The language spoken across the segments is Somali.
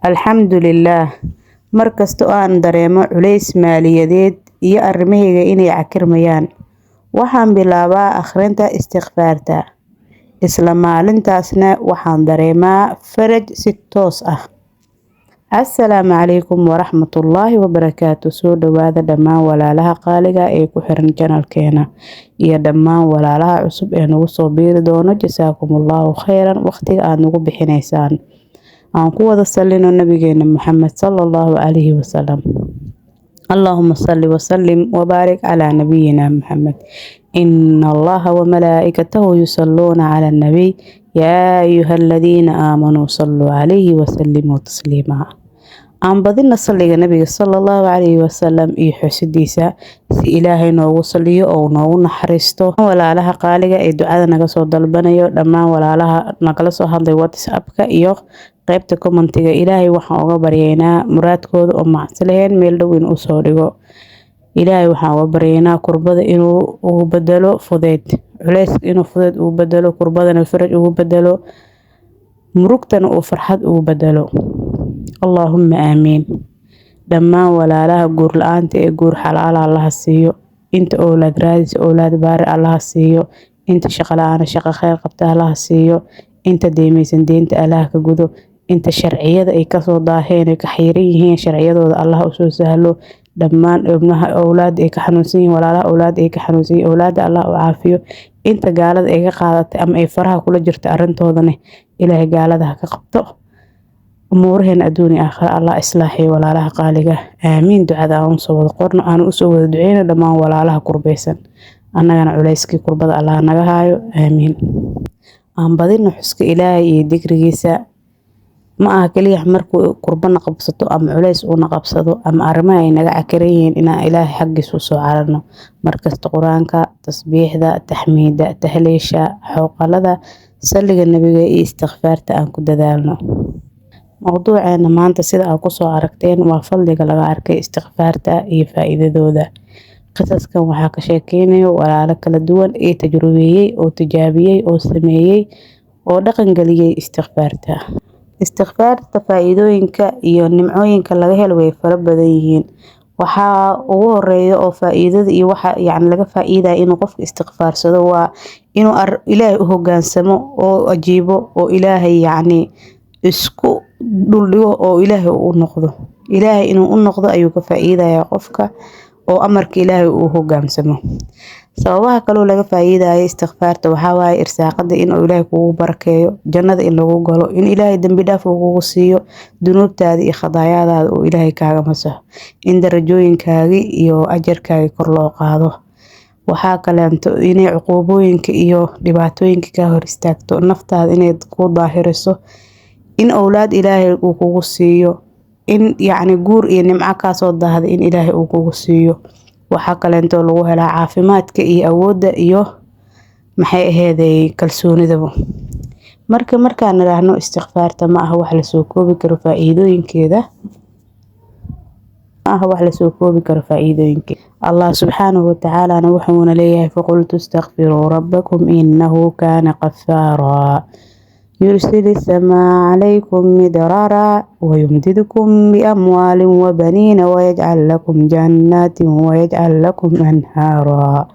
Alxamdulillaah, markasta oo aan dareemo culays maaliyadeed iyo arrimahayga inay cakirmayaan, waxaan bilaabaa akhrinta istighfaarta. Isla maalintaasna waxaan dareemaa faraj si toos ah. Assalaamu calaykum waraxmatullaahi wabarakaatu. Soo dhawaada dhammaan walaalaha qaaliga ee ku xiran channelkeena iyo dhammaan walaalaha cusub ee nagu soo biiri doono. Jasaakumullahu khayran waqtiga aad nagu bixinaysaan. Aan ku wada salino nabigeena Maxamed sallallahu calayhi wasalam. اللهم صل وسلم وبارك على نبينا محمد. إن الله وملائكته يصلون على النبي، يا أيها الذين آمنوا صلوا عليه وسلموا تسليما. Aan badina salliga nabiga sala Allahu calayhi wasalam iyo xusidiisa si Ilaahay noogu saliyo oo noogu naxariisto. Walaalaha qaaliga ee ducada naga soo dalbanayo, dhammaan walaalaha nagala soo hadlay WhatsApp-ka iyo qaybta commentiga, Ilaahay waxaan uga baryaynaa muraadkooda oo macsi lahayn meel dhow inuu usoo dhigo. Ilaahay waxaan uga baryaynaa kurbada inuu ugu bedelo fudeyd, culeyska inuu fudeyd ugu bedelo, kurbadana faraj ugu bedelo, murugtana uu farxad ugu bedelo. Allaahumma aamiin. Dhammaan walaalaha guur la-aanta ee guur xalaala Allaha siiyo. Inta owlaad raadisa, owlaad baari Allaha siiyo. Inta shaqo la-aana, shaqo kheyr qabta Allaha siiyo. Inta deemaysan, deynta Allaha ka gudo. Inta sharciyada ay kasoo daaheen ay ka xayiran yihiin sharciyadooda, Allaha usoo sahlo. Dhammaan ibnaha owlaada ay ka xanuunsan yihiin, walaalaha owlaada ay ka xanuunsan yihiin, owlaada Allah u caafiyo. Inta gaalada ay ka qaadatay ama ay faraha kula jirta arrintoodana, Ilaahay gaalada ha ka qabto. Umuuraheena adduun iyo aakhira Allah islaaxiyo. Walaalaha qaaliga, aamiin. Ducada aan usoo wada qorno, aan usoo wada duceyno dhammaan walaalaha kurbeysan, annagana culayskii kurbada Allah naga haayo. Aamiin. Aan badino xuska Ilaahay iyo dikrigiisa. Ma aha kaliya markuu kurbana qabsato ama culays uuna qabsado ama arrimaha ay naga cakiran yihiin inaan Ilaahay xaggiisa usoo cararno. Markasta Qur-aanka, tasbiixda, taxmiida, tahliisha, xowqalada, salliga nabiga iyo istikfaarta aan ku dadaalno. Mowduuceena maanta, sida aad kusoo aragteen, waa fadliga laga arkay istikfaarta iyo faa-iidadooda. Qisaskan waxaa ka sheekeynayo walaalo kala duwan ee tajrubeeyey oo tijaabiyey oo sameeyey oo dhaqan geliyey istikfaarta. Istikfaarta faa-iidooyinka iyo nimcooyinka laga helo way fara badan yihiin. Waxaa ugu horeeya oo faa-iidada iyo waxa yacni laga faa-iidaya inuu qofka istikfaarsado waa inuu Ilaahay u hogaansamo oo ajiibo oo Ilaahay yacni isku dhuldhigo oo Ilaahay u noqdo. Ilaahay inuu u noqdo ayuu ka faa-iidayaa qofka oo amarka Ilaahay uu hogaansamo. Sababaha kaloo laga faa-iidayo istikfaarta waxaa waaye irsaaqada inuu Ilaahay kugu barakeeyo, jannada in lagu galo, in Ilaahay dambi dhaaf uu kugu siiyo, dunuubtaada iyo khadaayaadaada uu Ilaahay kaaga masaxo, in darajooyinkaagi iyo ajarkaagi kor loo qaado. Waxaa kaleento inay cuquubooyinka iyo dhibaatooyinka kaa hor istaagto, naftaada inay ku daahiriso, in owlaad Ilaahay uu kugu siiyo, in yacni guur iyo nimco kaasoo daahda in Ilaahay uu kugu siiyo. Waxaa kaleento lagu helaa caafimaadka iyo awoodda iyo, maxay aheeday, kalsoonidaba. Marka markaan niraahno istikfaarta, ma aha wax lasoo koobi karo faa-iidooyinkeeda, ma aha wax lasoo koobi karo faa-iidooyinkeeda. Allah subxaanahu watacaalana wuxuuna leeyahay: "فقلت استغفروا ربكم إنه كان غفارا يرسل السماء عليكم مدرارا ويمددكم بأموال وبنين ويجعل لكم جنات ويجعل لكم أنهارا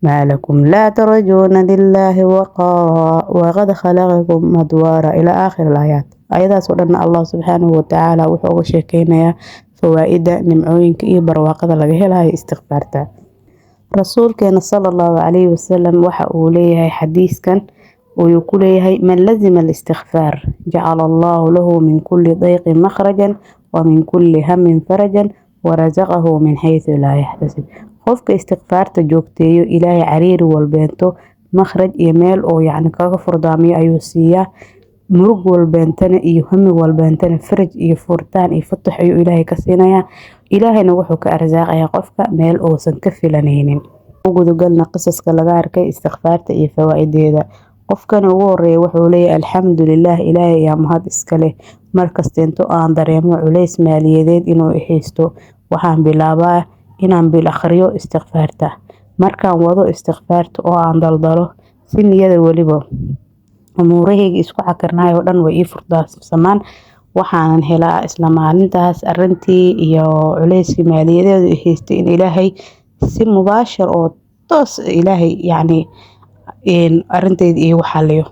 ما لكم لا ترجون لله وقارا وقد خلقكم أطوارا" إلى آخر الآيات. Ayadaas oo dhan Allah subxaanahu watacaala wuxuu uga sheekeynayaa fawaa-ida, nimcooyinka iyo barwaaqada laga helayo istikfaarta. Rasuulkeena sala Allahu calayhi wasalam waxa uu leeyahay xadiiskan uu ku leeyahay: "من لزم الاستغفار جعل الله له من كل ضيق مخرجا ومن كل هم فرجا ورزقه من حيث لا يحتسب." Qofka istikfaarta joogteeyo, Ilaahay cariiri walbeento makhraj iyo meel oo yacni kaga furdaamiyo ayuu siiyaa. Murug walbeentana iyo hami walbeentana faraj iyo furitaan iyo fatux ayuu Ilaahay ka siinayaa. Ilaahayna wuxuu ka arsaaqayaa qofka meel uusan ka filanaynin. Gudagalna qisaska laga arkay istikfaarta iyo fawaa-ideeda. Qofkan ugu horeeya wuxuu leeyahay: "Alxamdulilah, Ilaahay ayaa mahad iska leh. Markasta into aan dareemo culays maaliyadeed inuu haysto, waxaan bilaabaa inaan bil akhriyo istikfaarta. Markaan wado istikfaarta oo aan daldalo si niyada, weliba umuurahayga isku cakirnaay oo dhan way ii furdaamsamaan." Waxaanan helaa isla maalintaas arintii iyo culeyskii maaliyadeed i haystay in Ilaahay si mubaashir oo toos Ilaahay yacni arinteyda iigu xaliyo,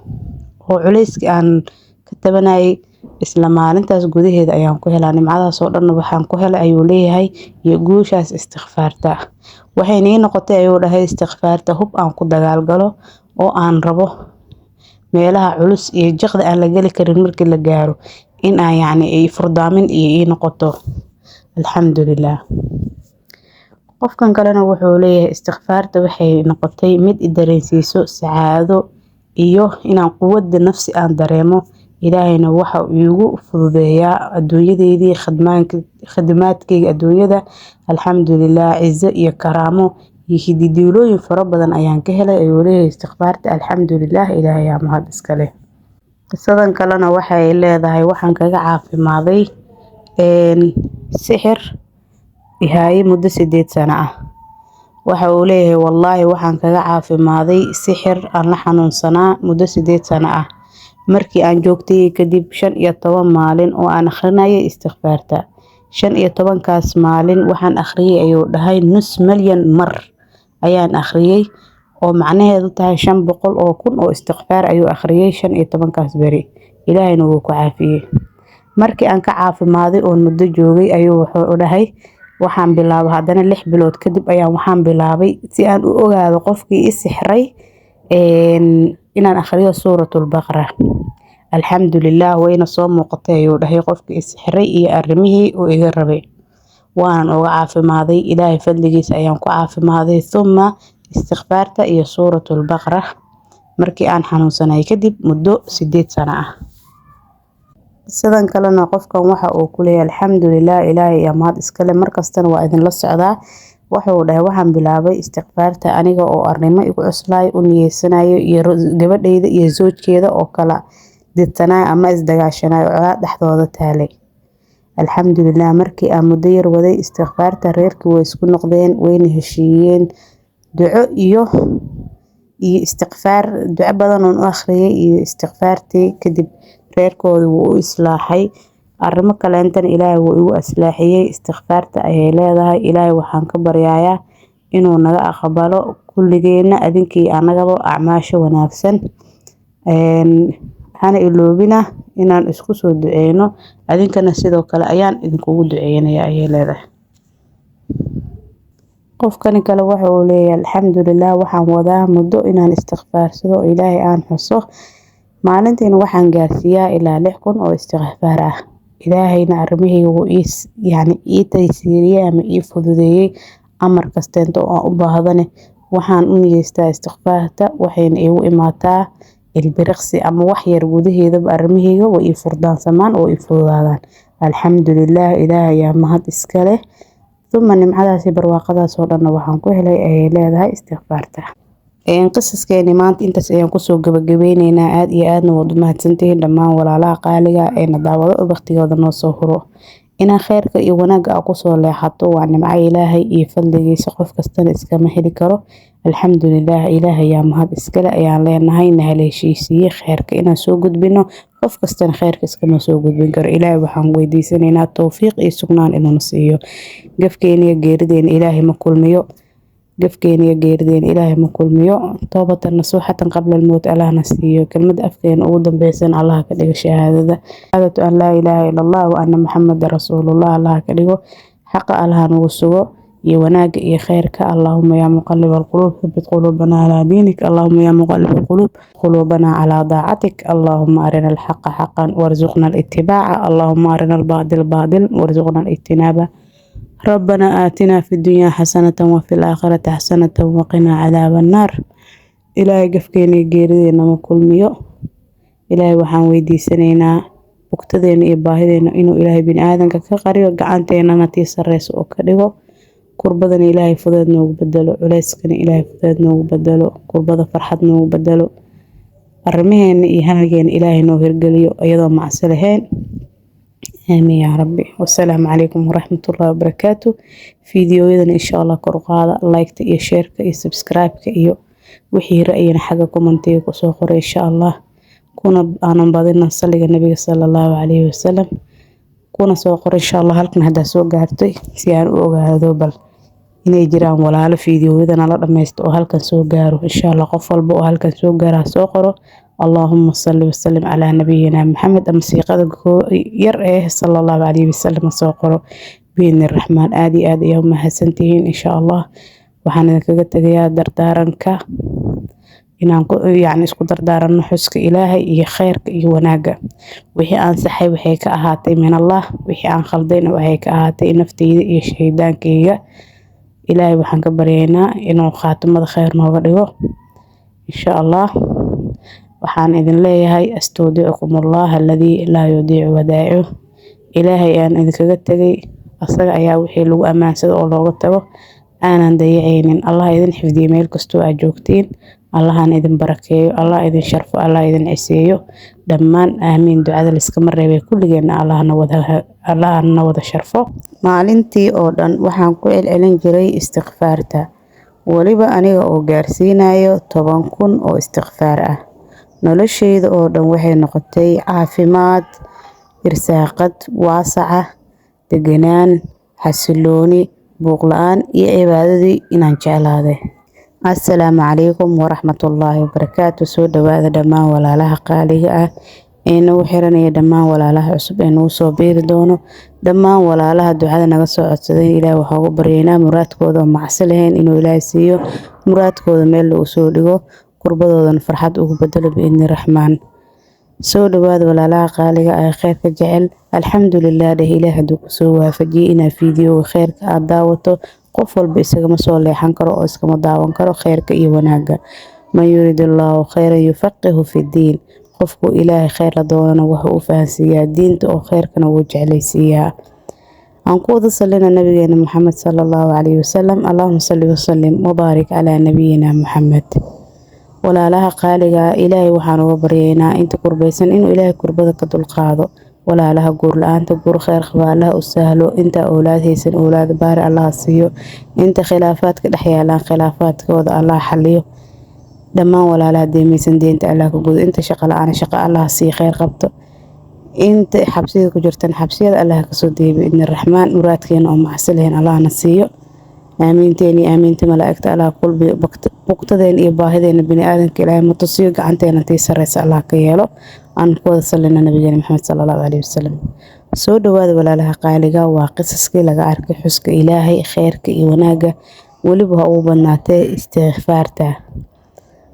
oo culeyskii aan ka tabanayay isla maalintaas gudaheeda ayaan ku helaa. Nimcadaas oo dhan waxaan ku helay, ayuu leeyahay, iyo guushaas istikfaarta. Waxayna ii noqotay, ayuu dhahay, istikfaarta hub aan ku dagaalgalo oo aan rabo meelaha culus iyo jiqda aan la geli karin markii la gaaro in aan yacni ay furdaamin iyo ii noqoto. Alxamdulilah. Qofkan kalena wuxuu leeyahay, istikfaarta waxay noqotay mid i dareensiiso sacaado iyo inaan quwada nafsi aan dareemo. Ilaahayna waxa uu iigu fududeeyaa adduunyadeydii, khidmaadkayga adduunyada. Alxamdulilah, cizo iyo karaamo iyo hididiilooyin fara badan ayaan ka helay, ayuu leeyahay, istikfaarta. Alxamdulilah, Ilaahay aa mahad iska leh. Qisadan kalena waxay leedahay, waxaan kaga caafimaaday sixir ihaaye muddo 8 sano ah. Waxa uu leeyahay, wallaahi waxaan kaga caafimaaday sixir aan la xanuunsanaa muddo 8 sano ah markii aan joogtay kadib 15 maalin oo aan akhrinayay istikfaarta. 15-kaas maalin waxaan akhriyay, ayuu dhahay, nus malyan mar ayaan akhriyay, oo macnaheedu tahay 500,000 oo istikfaar ayuu akhriyay 15-kaas beri. Ilaahayna wuu ku caafiyey. Markii aan ka caafimaaday oon muddo joogay, ayuu wuxuu dhahay, waxaan bilaabay haddana 6 bilood kadib ayaan waxaan bilaabay si aan u ogaado qofkii i sixray inaan akhriyo Suuratul Baqara. Alxamdulilah, wayna soo muuqatay, ayuu dhahay, qofkii i sixray iyo arrimihii uu iga rabay. Waanan uga caafimaaday. Ilaahay fadligiisa ayaan ku caafimaaday, thumma istikfaarta iyo Suuratul Baqara markii aan xanuunsanay kadib muddo 8 sano ah. Sidan kalena qofkan waxa uu ku leeyahay, alxamdulilah, Ilaahay ayaa mahad iskale, markastana waa idinla socdaa. Wuxuu dhahay, waxaan bilaabay istikfaarta aniga oo arrimo igu cuslaay u niyeysanayo iyo gabadhayda iyo zoojkeeda oo kala didsanaayo ama isdagaashanayo, colaad dhexdooda taalay. Alxamdulilah, markii aan muddo yar waday istikfaarta, reerkii way isku noqdeen, wayna heshiiyeen. Duco iyo istikfaar, duco badan oon u akhriyay iyo istikfaartii kadib, reerkooda wuu u islaaxay. Arrimo kaleentana Ilaahay wuu igu aslaaxiyey istikfaarta, ayay leedahay. Ilaahay waxaan ka baryayaa inuu naga aqbalo kulligeena, adinkii anagaba, acmaasha wanaagsan. Hana iloobina inaan isku soo duceyno, adinkana sidoo kale ayaan idinkugu duceynaya, ayay leedahay. Qofkani kale waxa uu leeyahay, alxamdulilah, waxaan wadaa muddo inaan istikfaarsado oo Ilaahay aan xuso. Maalintiina waxaan gaarsiiyaa ilaa 6000 oo istikfaar ah. Ilaahayna arrimahayga wuu ii yacni ii taysiiriyey ama ii fududeeyey. Amar kasteento oo aan u baahdane waxaan u niyeystaa istikfaarta, waxayna iigu imaataa ilbiriqsi ama wax yar gudaheedaba arrimahayga way ii furdaansamaan oo ii fududaadaan. Alxamdulilah, Ilaahay ayaa mahad iska leh, uma nimcadaasi barwaaqadaas oo dhanna waxaan ku helay, ayay leedahay, istikfaarta. Qisaskeeni maanta intaas ayaan kusoo gabagabeyneynaa. Aad iyo aadna waad u mahadsantihiin dhammaan walaalaha qaaliga ee na daawado oo waqtigooda noo soo huro. Inaa kheyrka iyo wanaagga aa kusoo leexato waa nimco Ilaahay iyo fadligiisa, qof kastana iskama heli karo. Alxamdulilah, Ilaahay ayaa mahad iskale ayaan leenahay, na haleeshiisiiyey kheyrka inaan soo gudbino. Qof kastana kheyrka iskama soo gudbin karo. Ilaahay waxaan weydiisanaynaa towfiiq iyo sugnaan inuuna siiyo. Gafkeena iyo geerideena Ilaahay ma kulmiyo, gafkeena iyo geerideena Ilaahay ma kulmiyo. Toobatan nasuuxatan qabla almowt Allahna siiyo. Kelmada afkeena ugu dambeysan Allah ka dhigo shahaadada, shahaadatu an laa ilaaha ila Allah wa anna Muxamadan rasuulullah. Allah ka dhigo. Xaqa Allah nagu sugo iyo wanaaga iyo kheyrka. Allahuma yaa muqalib alquluub, thabbit quluubana calaa diinik. Allahuma yaa muqalib alquluub, quluubana calaa daacatik. Allahuma arina alxaqa xaqan warzuqna alitibaaca. Allahuma arina albaadil baadil warzuqna alijtinaaba. ربنا آتنا في الدنيا حسنة وفي الآخرة حسنة وقنا عذاب النار. Ilaahay gafkeena iyo geerideena ma kulmiyo. Ilaahay waxaan weydiisanaynaa bugtadeena iyo baahideena inuu Ilaahay bini aadanka ka qariyo, gacanteenana tii sareysa oo ka dhigo, kurbadana Ilaahay fudeed noogu bedelo, culeyskana Ilaahay fudeed noogu bedelo, kurbada farxad noogu bedelo, arrimaheena iyo hamigeena Ilaahay noo hirgeliyo iyadoo macsi lahayn. Aamiin yaa rabbi. Wasalaamu calaykum waraxmatullahi wabarakaatu. Fiidiyoyadana insha Allah kor u qaada, like-ta iyo share-ka iyo subscribe-ka, iyo wixii ra'yina xagga commentiga kusoo qoray insha Allah. Kuna aanan badina saliga nabiga sala allahu calayhi wasalam. Kuna soo qor insha Allah halkan haddaa soo gaartay, si aan u ogaado bal inay jiraan walaalo fiidiyowyada nala dhammaysto oo halkan soo gaaro. Insha Allah qof walba oo halkan soo gaara soo qoro "Allahuma salli wasalim calaa nabiyina Maxamed" ama siiqada yar ee sala allahu calayhi wasalam soo qoro biidni Raxmaan. Aada iyo aad ayaa u mahadsantihiin. Insha Allah waxaan idinkaga tegayaa dardaaranka inaan yacni isku dardaaranno xuska Ilaahay iyo kheyrka iyo wanaagga. Wixii aan saxay waxay ka ahaatay min Allah, wixii aan khaldayna waxay ka ahaatay nafteyda iyo shaydaankayga. Ilaahay waxaan ka baryaynaa inuu khaatimada kheyr nooga dhigo insha Allah. Waxaan idin leeyahay astawdicukum Allah alladii laa yudiicu wadaa'icuh. Ilaahay ayaan idinkaga tegay, asaga ayaa wixii lagu ammaansado oo looga tago aanan dayacaynin. Allah idin xifdiyo meel kastoo aad joogtiin. Allahana idin barakeeyo, Allah idin sharfo, Allah idin ciseeyo dhammaan. Aamiin. Ducada layskama reebay kulligeena. Allahna wada sharfo. Maalintii oo dhan waxaan ku celcelin jiray istikfaarta, weliba aniga oo gaarsiinayo 10,000 oo istikfaar ah. Nolosheyda oo dhan waxay noqotay caafimaad, irsaaqad waasaca, deganaan, xasilooni, buuq la-aan iyo cibaadadii inaan jeclaaday. Assalaamu calaykum waraxmatullaahi wabarakaatu. Soo dhawaada dhammaan walaalaha qaaliga ah ee nagu xiranaya, dhammaan walaalaha cusub ee nagu soo biiri doono, dhammaan walaalaha ducada naga soo codsaday. Ilaah waxaa ugu baryaynaa muraadkooda oo macsi lahayn inuu Ilaahay siiyo, muraadkooda meel lagu soo dhigo, kurbadoodana farxad ugu bedelo biidni Raxmaan. Soo dhawaada walaalaha qaaliga ah ee kheyrka jecel. Alxamdulilah dheh Ilaah hadduu kusoo waafajiyey inaad fiidiyowga kheyrka aad daawato. Qof walba isagama soo leexan karo oo iskama daawan karo kheyrka iyo wanaagga. Man yurid illaahu khayran yufaqihu fi diin. Qofku Ilaahay kheyr la doonana wuxuu u fahansiiyaa diinta oo kheyrkana wuu jeclaysiiyaa. Aan ku wada salina nabigeena Maxamed sala allahu calayhi wasalam. Allahuma salli wasalim wabaarik calaa nabiyina Maxamed. Walaalaha qaaliga, Ilaahay waxaan uga baryaynaa inta kurbaysan inuu Ilaahay kurbada ka dulqaado. Walaalaha guur la-aanta, guur kheyr qaba Allaha u sahlo. Inta owlaad haysan, owlaad baari Allaha siiyo. Inta khilaafaadka dhex yaalaan, khilaafaadkooda Allah xaliyo. Dhammaan walaalaha deemaysan, deynta Allah ka gudo. Inta shaqo la-aan, shaqo Allah sii kheyr qabto. Inta xabsiyada ku jirtan, xabsiyada Allah kasoo deeyo biidni Raxmaan. Muraadkeena oo macsi lahayn Allahna siiyo. Aamiinteena iyo aamiinta malaa'igta Allah kulbiyo. Bugtadeena iyo baahideena biniaadanka Ilaahay ma tusiyo. Gacanteena tii sareysa Allah ka yeelo. Aan ku wada salina nabigeena Maxamed sala allahu calayhi wasalam. Soo dhawaada walaalaha qaaliga. Waa qisaskii laga arkay xuska Ilaahay, kheyrka iyo wanaagga, weliba ha ugu badnaatee istikfaarta.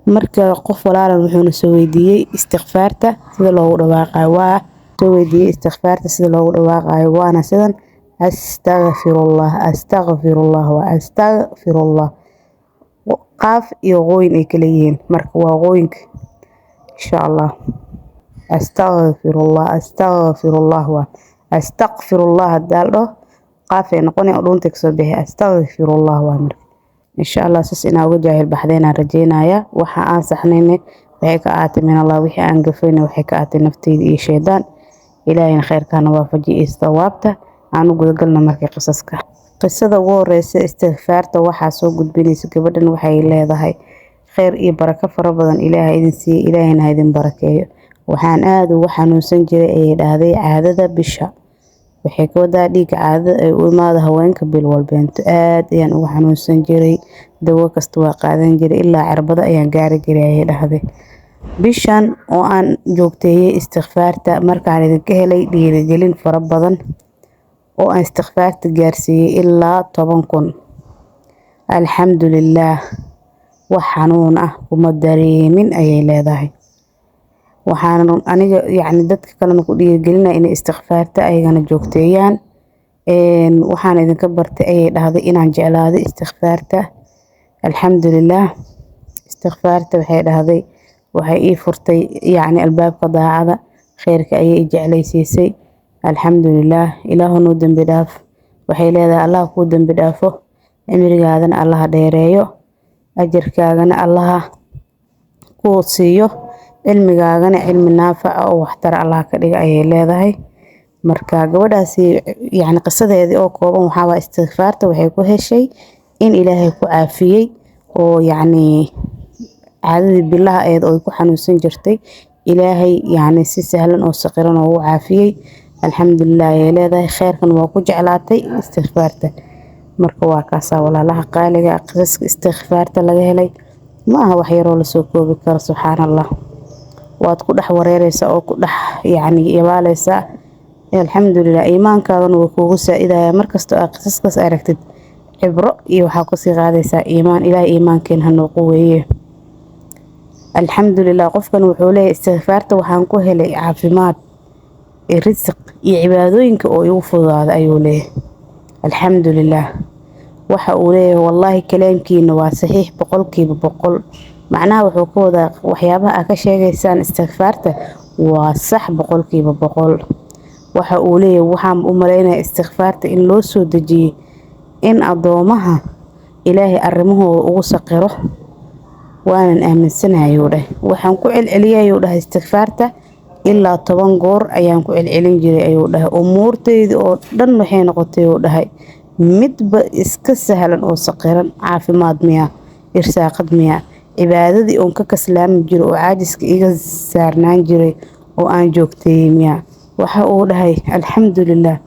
Marka qof walaalan wuxuuna soo weydiiyey istikfaarta sida loogu dhawaaqayo. Waa soo weydiiyey istikfaarta sida loogu dhawaaqayo, waana sidan: astaqfirullah, astaqfirullah, waa astaqfirullah. Qaaf iyo qooyin ay kala yihiin, marka waa qooyinka insha Allah. Astaqfirullah, astaqfirullah, waa astaqfirullah. Hadaa la dhaho qaaf ay noqonaya oo dhuunta kasoo bixi. Astaqfirullah waa. Marka insha Allah saas inaa uga jaahil baxdeenaan rajeynayaa. Waxa aan saxnayne waxay ka ahaatay min Allah, wixii aan gafayna waxay ka ahaatay nafteyda iyo shaydaan. Ilaahayna kheyrkaana waafajiyo iyo thawaabta. Aan u gudagalna markii qisaska. Qisada ugu horeysa istikfaarta waxaa soo gudbinaysa gabadhan. Waxay leedahay: kheyr iyo barako fara badan Ilaahay idin siiye, Ilaahayna ha idin barakeeyo. Waxaan aada ugu xanuunsan jiray, ayay dhahday, caadada bisha. Waxay ka wadaa dhiigga caadada ay u imaado haweenka bil walbeento. Aad ayaan ugu xanuunsan jiray, dawo kasta waa qaadan jiray, ilaa cirbado ayaan gaari jiray, ayay dhahday. Bishan oo aan joogteeyey istikfaarta markaan idinka helay dhiirigelin fara badan oo aan istikfaarta gaarsiiyey ilaa 10,000, alxamdulilaah, wax xanuun ah kuma dareemin, ayay leedahay. Waxaan aniga yacni dadka kalena ku dhiirigelinaya inay istikfaarta ayagana joogteeyaan. Waxaan idinka bartay, ayay dhahday, inaan jeclaaday istikfaarta. Alxamdulilaah, istikfaarta, waxay dhahday, waxay ii furtay yacni albaabka daacada, kheyrka ayay i jeclaysiisay. Alxamdulilaah, Ilaahu noo dambi dhaaf. Waxay leedahay: Allah kuu dambi dhaafo, cimrigaadana Allaha dheereeyo, ajarkaagana Allaha kuu siiyo, cilmigaagana cilmi naafaca oo waxtara Allah ka dhiga, ayay leedahay. Marka gabadhaasi yacni qisadeedii oo kooban waxaa waa istikfaarta waxay ku heshay in Ilaahay ku caafiyey oo yacni caadadii bilaha ahayd oo ay ku xanuunsan jirtay. Ilaahay yacni si sahlan oo saqiran oo u caafiyey. Alxamdulilah ayay leedahay, kheyrkan waa ku jeclaatay istikfaarta. Marka waa kaasaa, walaalaha qaaliga, qisaska istikfaarta laga helay ma aha wax yaroo lasoo koobi karo. Subxaan Allah, waad ku dhex wareereysaa oo ku dhex yacni yabaaleysaa. Alxamdulilah, iimaankaagana wuu kuugu saa-idaya. Markastoo aad qisaskaas aragtid, cibro iyo waxaa kusii qaadaysaa iimaan. Ilaahay iimaankeen ha noo quweeye. Alxamdulilah, qofkan wuxuu leeyahay istikfaarta waxaan ku helay caafimaad, risiq iyo cibaadooyinka oo igu fududaaday, ayuu leeyahay. Alxamdulilah, waxa uu leeyahay, wallaahi kalaamkiina waa saxiix 100%. Macnaha wuxuu ka wadaa waxyaabaha aad ka sheegaysaan istikfaarta waa sax 100%. Waxa uu leeyahay, waxaan u malaynayaa istikfaarta in loo soo dejiyey in addoomaha Ilaahay arrimahooda ugu saqiro, waanan aaminsanahay, ayuu dhahay. Waxaan ku celceliyay, ayuu dhahay, istikfaarta ilaa 10 goor ayaan ku celcelin jiray, ayuu dhahay. Umuurtayda oo dhan waxay noqotay, ayuu dhahay, midba iska sahlan oo saqiran. Caafimaad miyaa, irsaaqad miyaa, cibaadadii oon ka kaslaami jiray oo caajiska iga saarnaan jiray oo aan joogteeyey miyaa. Waxa uu dhahay alxamdulilah.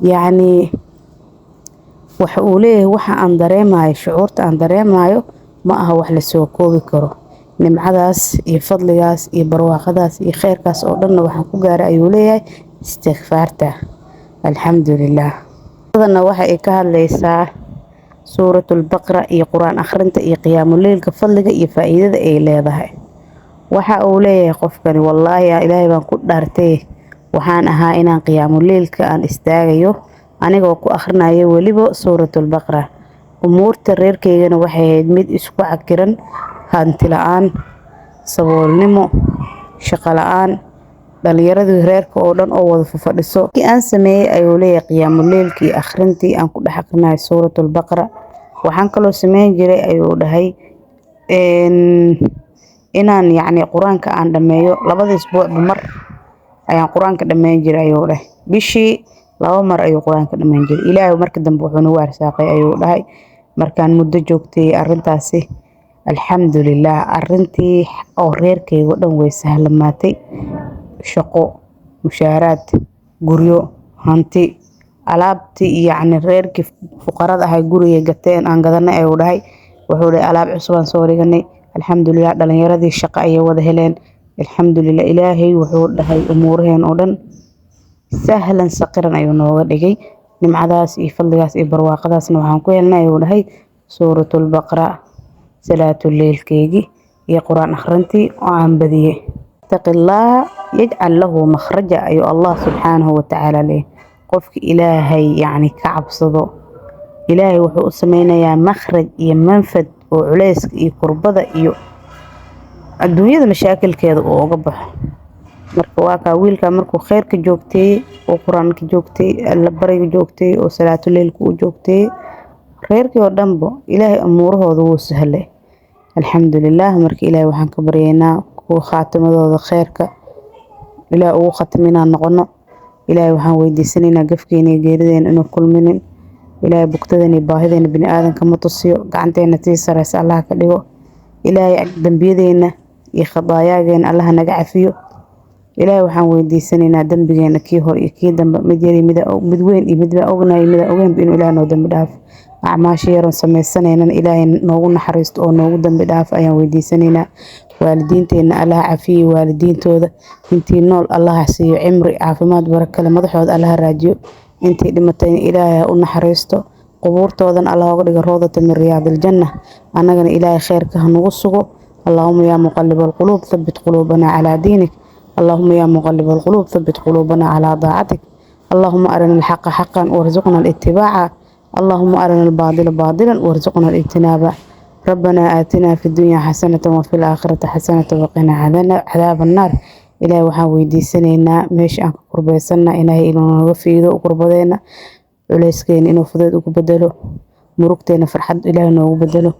Yacni waxa uu leeyahay, waxa aan dareemayo, shucuurta aan dareemayo ma aha wax lasoo koobi karo. Nimcadaas iyo fadligaas iyo barwaaqadaas iyo kheyrkaas oo dhanna waxaan ku gaaray, ayuu leeyahay, istikfaarta. Alxamdulilah. Badana waxa ay ka hadlaysaa Suuratul Baqra iyo Qur-aan akhrinta iyo qiyaamuleylka, fadliga iyo faa-iidada ay leedahay. Waxa uu leeyahay qofkani, wallaahi Ilaahay baan ku dhaartay, waxaan ahaa inaan qiyaamuleylka aan istaagayo anigoo ku akhrinayo weliba Suuratul Baqra. Umuurta reerkaygana waxay ahayd mid isku cakiran, hanti la-aan, saboolnimo, shaqo la-aan, dhalinyaradii reerka oo dhan oo wada fadhiso. Markii aan sameeyey, ayuu leeyahay, qiyaamuleylkii iyo akhrintii aan ku dhex akhrinayo Suuratul Baqra, waxaan kaloo sameyn jiray, ayuu dhahay, inaan yacni Qur-aanka aan dhameeyo. 2-dii isbuucba mar ayaan Qur-aanka dhameyn jiray, ayuu dhahay. Bishii 2 mar ayuu Qur-aanka dhameyn jiray. Ilaahay markii dambe wuxuu nagu arsaaqay, ayuu dhahay, markaan muddo joogtay arrintaasi, alxamdulilah, arrintii oo reerkayga dhan way sahlamaatay: shaqo, mushaaraad, guryo, hanti, alaabtii yacni reerkii fuqarada ahay guriga gateen aan gadanay, ayuu dhahay. Wuxuu dhahay alaab cusub aan soo dhiganay, alxamdulilah. Dhalinyaradii shaqo ayay wada heleen, alxamdulilah. Ilaahay wuxuu dhahay umuuraheen oo dhan sahlan saqiran ayuu nooga dhigay. Nimcadaas iyo fadligaas iyo barwaaqadaasna waxaan ku helnay, ayuu dhahay, Suuratul Baqra, salaatuleylkeygii iyo Qur-aan akhrintii oo aan badiyey. Ittaqillaaha yajcal lahu makhraja, ayuu Allah subxaanahu watacaala leeyahay. Qofka Ilaahay yacni ka cabsado, Ilaahay wuxuu u sameynayaa makhraj iyo manfad oo culeyska iyo kurbada iyo adduunyada mashaakilkeeda uu uga baxo. Marka waa kaa wiilka markuu kheyrka joogteeyey oo Qur-aanka joogteeyey, Alla bariga joogteeyey oo salaatuleylka uu joogteeyey, reerkii oo dhanba Ilaahay umuurahooda wuu sahlay, alxamdulilah. Marka Ilaahay waxaan ka baryaynaa kuwa khaatimadooda kheyrka Ilaah ugu khatimo inaan noqono. Ilaahay waxaan weydiisanaynaa gafkeena iyo geerideena inuu kulminin. Ilaahay bugtadeena iyo baahideena bini aadanka ma tusiyo. Gacanteena tii sareysa Allah ka dhigo. Ilaahay dambiyadeena iyo khadaayaageena Allah naga cafiyo. Ilaahay waxaan weydiisanaynaa dambigeena kii hore iyo kii dambe, mid yar iyo mid weyn iyo midba ognahay, mida ogeynba, inuu Ilaah noo dambi dhaafo. Acmaasha yaroon samaysanaynan Ilaahay noogu naxariisto oo noogu dambi dhaafo ayaan weydiisanaynaa. Waalidiinteena Allaha cafiyo, waalidiintooda intii nool Allaha siiyo cimri, caafimaad, barakale, madaxooda Allaha raajiyo. Intii dhimatayna Ilaahay ha u naxariisto, qubuurtoodana Allah uga dhigo rawdata min riyaadil janna. Annagana Ilaahay kheyrka ha nagu sugo. Allaahuma yaa muqallib alquluub, thabbit quluubanaa calaa diinik. Allaahuma yaa muqallib alquluub, thabbit quluubanaa calaa daacatik. Allaahuma arina alxaqa xaqan warzuqna alitibaaca. Allaahuma arina albaadila baadilan warzuqna alijtinaaba. ربنا آتنا في الدنيا حسنة وفي الآخرة حسنة وقنا عذاب النار. Ilaahay waxaan weydiisanaynaa meesha aan ka kurbaysana Ilaahay inuu naga fiido kurbadeena, culeyskeena inuu fudeed ugu bedelo, murugteena farxad Ilaahay noogu bedelo.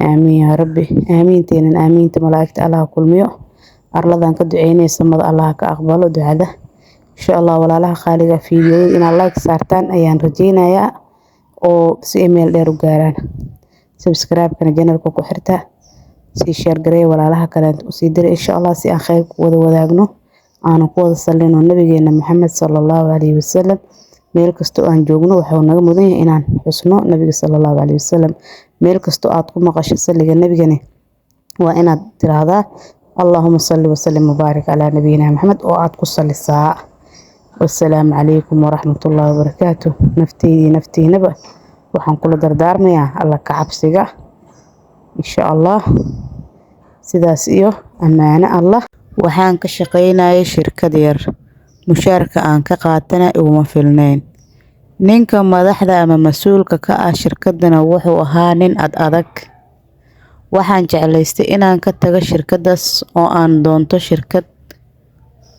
Aamiin yaa rabbi. Aamiinteenan aamiinta malaa'igta Allah kulmiyo. Arladan ka duceynay, samada Allah ka aqbalo ducada, insha Allah. Walaalaha qaaliga, fiidiyoyada inaad like saartaan ayaan rajeynayaa oo si ay meel dheer u gaaraan. Subscribe-kana channelka ku xirta. Sii share gareeya, walaalaha kaleento usii dira insha Allah, si aan khayr ku wada wadaagno, aanu ku wada salino nabigeena Maxamed sallallahu alayhi wasallam. Meel kasto aan joogno wuxuu naga mudan yahay inaan xusno nabiga sallallahu alayhi wasallam. Meel kasto aad ku maqasho salliga nabigani waa inaad tiraahdaa Allahumma salli wa sallim wa baarik ala nabiyina Maxamed oo aad ku sallisaa. Wassalaamu calaykum waraxmatullaahi wabarakaatuh. Nafteydii naftiinaba waxaan kula dardaarmayaa alla ka cabsiga insha Allah. Sidaas iyo ammaano Allah. Waxaan ka shaqaynayay shirkad yar, mushaarka aan ka qaatana iguma filnayn. Ninka madaxda ama mas-uulka ka ah shirkadana wuxuu ahaa nin ad adag. Waxaan jeclaystay inaan ka tago shirkadaas oo aan doonto shirkad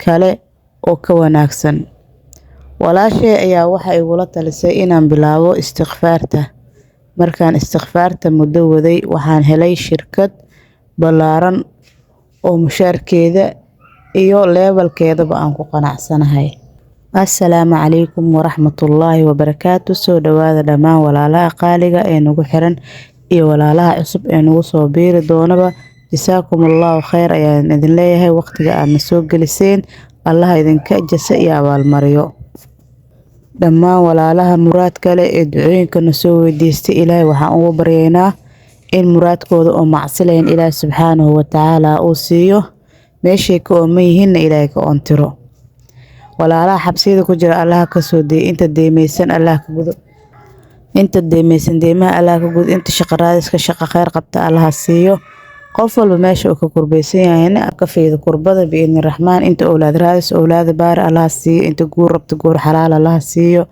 kale oo ka wanaagsan. Walaashay ayaa waxa igula talisay inaan bilaabo istikfaarta. Markaan istikfaarta muddo waday, waxaan helay shirkad ballaaran oo mushaarkeeda iyo levelkeedaba aan ku qanacsanahay. Assalaamu calaykum waraxmatullaahi wabarakaatu. Soo dhawaada dhammaan walaalaha qaaliga ee nagu xiran iyo walaalaha cusub ee nagu soo biiri doonaba. Jasaakumullahu khayr ayaan idin leeyahay waqtiga aadna soo geliseen. Allaha idinka jasa iyo abaalmariyo. Dhammaan walaalaha muraad kale ee ducooyinkana soo weydiistay, Ilaahay waxaan ugu baryaynaa in muraadkooda oo macsi lahayn Ilaahay subxaanahu wa tacaala uu siiyo, meeshay ka ooman yihiinna Ilaahay ka oontiro. Walaalaha xabsiyada ku jira Allaha ka soo deeyo, inta deemaysan Allaha ka gudo, inta deemaysan deemaha Allaha ka gudo, inta shaqo raadiska shaqo khayr qabta Allaha siiyo. Qof walba meesha uu ka kurbaysan yahayna ka fiido kurbada biidni raxmaan. Inta owlaad raadis owlaada baari Allaha siiyo, inta guur rabta guur xalaal Allaha siiyo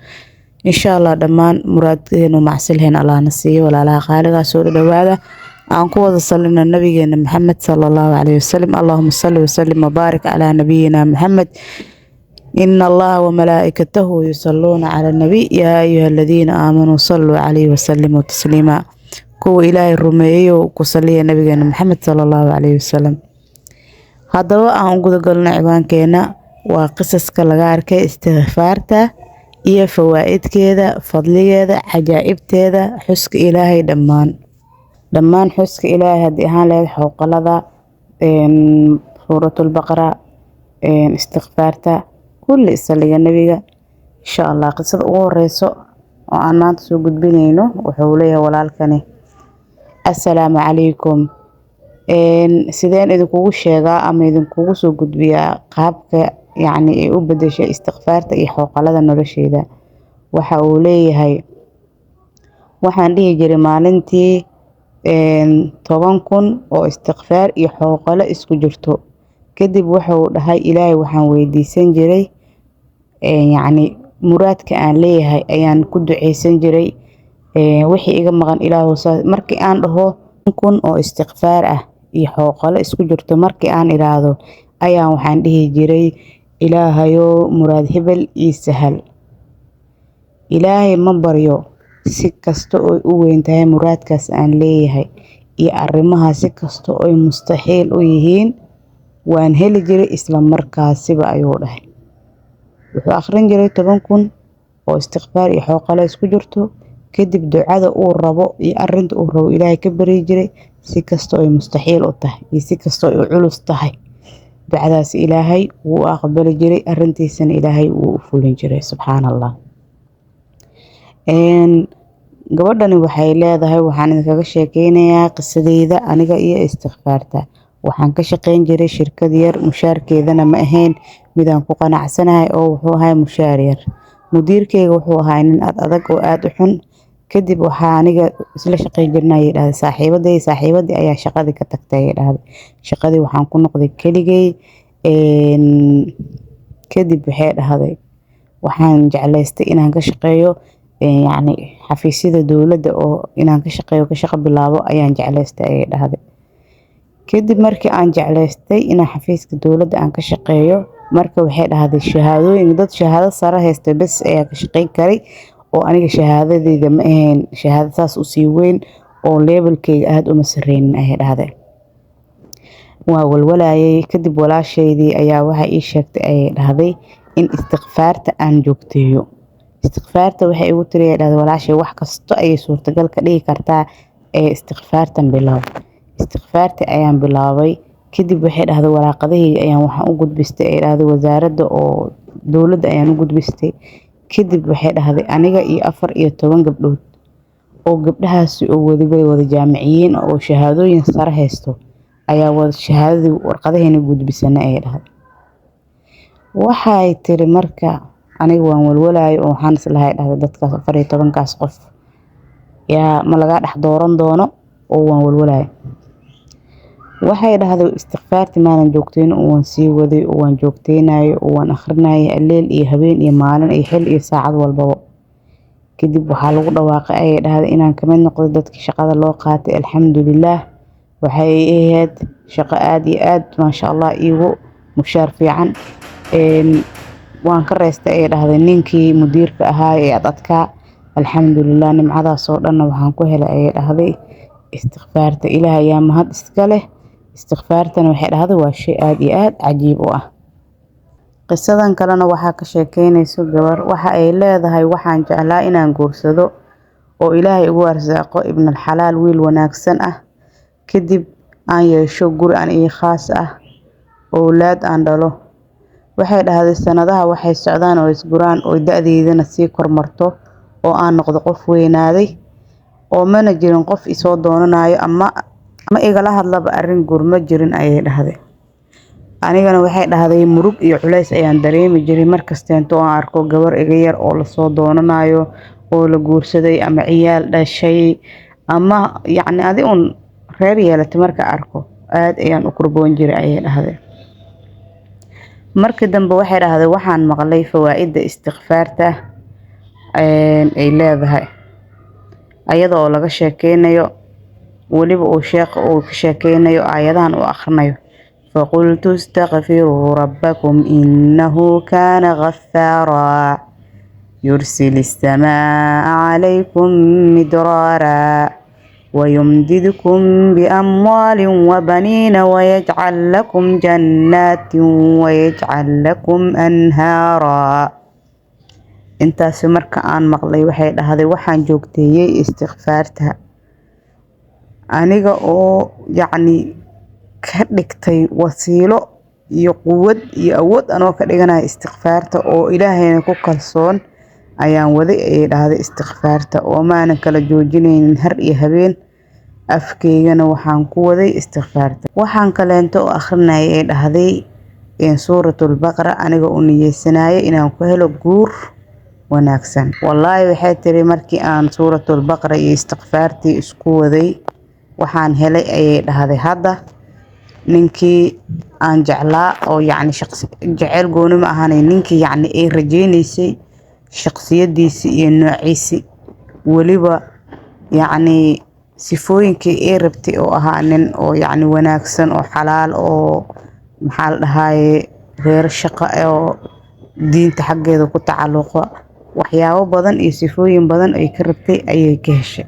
insha Allah. Dhammaan muraadkeenu macsi lahayn Allahna siiyo. Walaalaha qaaligaa, soo dhawaada, aan ku wada salino nabigeena Maxamed sallallahu alayhi wasallam. Allahumma salli wa sallim wa baarik ala nabiyina Maxamed. إن الله وملائكته يصلون على النبي يا أيها الذين آمنوا صلوا عليه وسلموا تسليما. Kuwa Ilaahay rumeeyey oo ku saliya nabigeena Maxamed sallallahu alayhi wasallam. Haddaba aan u guda galno ciwaankeena, waa qisaska laga arkay istikfaarta iyo fawaa'idkeeda, fadligeeda, cajaa'ibteeda, xuska Ilaahay, dhammaan xuska Ilaahay haddii ahaan lahayd xowqalada, suuratul baqara, istikfaarta, kulli saliga nabiga insha Allah. Qisada ugu horeyso oo aan maanta soo gudbinayno wuxuu leeyahay walaalkani: Assalaamu calaykum. Sideen idinkugu sheegaa ama idinkugu soo gudbiyaa qaabka yacni ay u bedeshay istikfaarta iyo xowqalada nolosheeda? Waxa uu leeyahay: waxaan dhihi jiray maalintii 10,000 oo istikfaar iyo xowqalo isku jirto. Kadib wuxuu dhahay: Ilaahay waxaan weydiisan jiray, yacni muraadka aan leeyahay ayaan ku duceysan jiray, wixii iga maqan Ilaahow. Markii aan dhaho 1000 oo istikfaar ah iyo xowqalo isku jirto, markii aan iraahdo ayaan waxaan dhihi jiray: Ilaahayow, muraad hebel ii sahal. Ilaahay ma baryo, si kasta oo u weyn tahay muraadkaas aan leeyahay iyo arrimaha, si kasta oo mustaxiil u yihiin, waan heli jiray isla markaasiba, ayuu dhahay. Wuxuu akhrin jiray 10,000 oo istikfaar iyo xowqalo isku jirto. Kadib ducada uu rabo iyo arinta uu rabo Ilaahay ka baryi jiray. Si kasta oo mustaxiil u tahay iyo si kasta oo culus tahay, ducadaas Ilaahay wuu aqbali jiray, arintiisana Ilaahay wuu u fulin jiray. Subxaan Allah. Gabadhani waxay leedahay: waxaan idinkaga sheekeynayaa qisadeyda aniga iyo istikfaarta. Waxaan ka shaqeyn jiray shirkad yar, mushaarkeedana ma ahayn midaan ku qanacsanahay oo wuxuu ahay mushaar yar. Mudiirkeyga wuxuu ahaa nin ad adag oo aada u xun. Kadib waxaa aniga isla shaqeyn jirnay, ayay dhahday, saaxiibaday. Saaxiibadii ayaa shaqadii ka tagtay, ayay dhahday. Shaqadii waxaan ku noqday keligay. Kadib waxay dhahday: waxaan jeclaystay inaan ka shaqeeyo, yacni xafiisyada dowladda oo inaan ka shaqeeyo, ka shaqo bilaabo ayaan jeclaystay, ayay dhahday. Kadib markii aan jeclaystay inaan xafiiska dowladda aan ka shaqeeyo, marka waxay dhahday shahaadooyin, dad shahaado sare haysta bes ayaa ka shaqeyn karay, oo aniga shahaadadeyda ma ahayn shahaado saas usii weyn oo levelkeyga aada uma sareynin, ayay dhahday. Waa walwalayay. Kadib walaashaydii ayaa waxay ii sheegtay, ayay dhahday, in istikfaarta aan joogteeyo. Istikfaarta waxay igu tiri, ayay dhahday walaashay, wax kasto ayay suurtagal ka dhigi kartaa ee istikfaartan bilow. Istiqfaartii ayaan bilaabay. Kadib waxay dhahday waraaqadahayga ayaan waxaan u gudbistay, ay dhahday wasaaradda oo dowladda ayaan u gudbistay. Kadib waxay dhahday aniga iyo 14 gabdhood oo gabdhahaasi oo wadiba wada jaamiciyiin oo shahaadooyin sare haysto ayaa wada shahaadadii warqadaheena gudbisanay, ayay dhahday. Waxay tiri marka aniga waan walwalaayay oo waxaan islahay, dhahday, dadkaas 14-kaas qof yaa ma lagaa dhex dooran doono, oo waan walwalaayay. Waxay dhahday istiqfaartii maanan joogteyn oo waan sii waday oo waan joogteynayay oo waan akhrinayay alleel iyo habeen iyo maalin iyo xil iyo saacad walbaba. Kadib waxaa lagu dhawaaqay, ayay dhahday, inaan kamid noqdo dadkii shaqada loo qaatay. Alxamdulillaah, waxay ahayd shaqo aad iyo aad maasha Allah iigu mushaar fiican. Waan ka reystay, ayay dhahday, ninkii mudiirka ahaa ee ad adkaa. Alxamdulillaah, nimcadaas oo dhanna waxaan ku helay, ayay dhahday, istiqfaarta. Ilaah ayaa mahad iska leh. Istiqfaartana waxay dhahday waa shay aad iyo aad cajiib u ah. Qisadan kalena waxaa ka sheekeynayso gabar. Waxa ay leedahay waxaan jeclaa inaan guursado oo Ilaahay igu arsaaqo ibnul xalaal, wiil wanaagsan ah, kadib aan yeesho guri aan ii khaas ah, owlaad aan dhalo. Waxay dhahday sanadaha waxay socdaan oo isguraan oo da'deydana sii kormarto oo aan noqdo qof weynaaday, oo mana jirin qof isoo doonanayo ama igala hadlaba arrin guur, ma jirin, ayay dhahday. Anigana waxay dhahday murug iyo culays ayaan dareemi jiray markasteento aan arko gabar iga yar oo lasoo doonanayo oo la guursaday ama ciyaal dhashay ama yacni adi un reer yeelatay. Marka arko aad ayaan u kurboon jiray, ayay dhahday. Markii dambe waxay dhahday waxaan maqlay fawaa'ida istiqfaarta ay leedahay, ayada oo laga sheekeynayo, weliba uu sheekha uu ka sheekeynayo aayadahan uu akhrinayo: faqultu istaghfiruu rabbakum innahu kaana ghaffaara yursil as-samaa'a calaykum midraara wayumdidkum biamwaalin wabaniina wayajcal lakum jannaatin wayajcal lakum anhaara. Intaasi marka aan maqlay, waxay dhahday, waxaan joogteeyey istiqfaarta aniga oo yacni ka dhigtay wasiilo iyo quwad iyo awood anoo ka dhiganaya istiqfaarta oo Ilaahayna ku kalsoon ayaan waday, ayay dhahday, istiqfaarta oo maanan kala joojinaynin har iyo habeen, afkeygana waxaan ku waday istiqfaarta. Waxaan kaleento oo akhrinayay, ay dhahday, suuratul baqara aniga u niyeysanaya inaan ku helo guur wanaagsan. Wallaahi, waxay tiri, markii aan suuratul baqara iyo istiqfaartii isku waday, waxaan helay, ayay dhahday, hadda ninkii aan jeclaa oo yacni shaqsi jeceyl gooni ma ahaanay, ninkii yacni ay rajeynaysay shaqsiyadiisi iyo noociisi, weliba yacni sifooyinkii ay rabtay oo ahaa nin oo yacni wanaagsan oo xalaal oo maxaa la dhahaaye reer shaqo oo diinta xaggeeda ku tacalluqa, waxyaabo badan iyo sifooyin badan ay ka rabtay ayay ka heshay.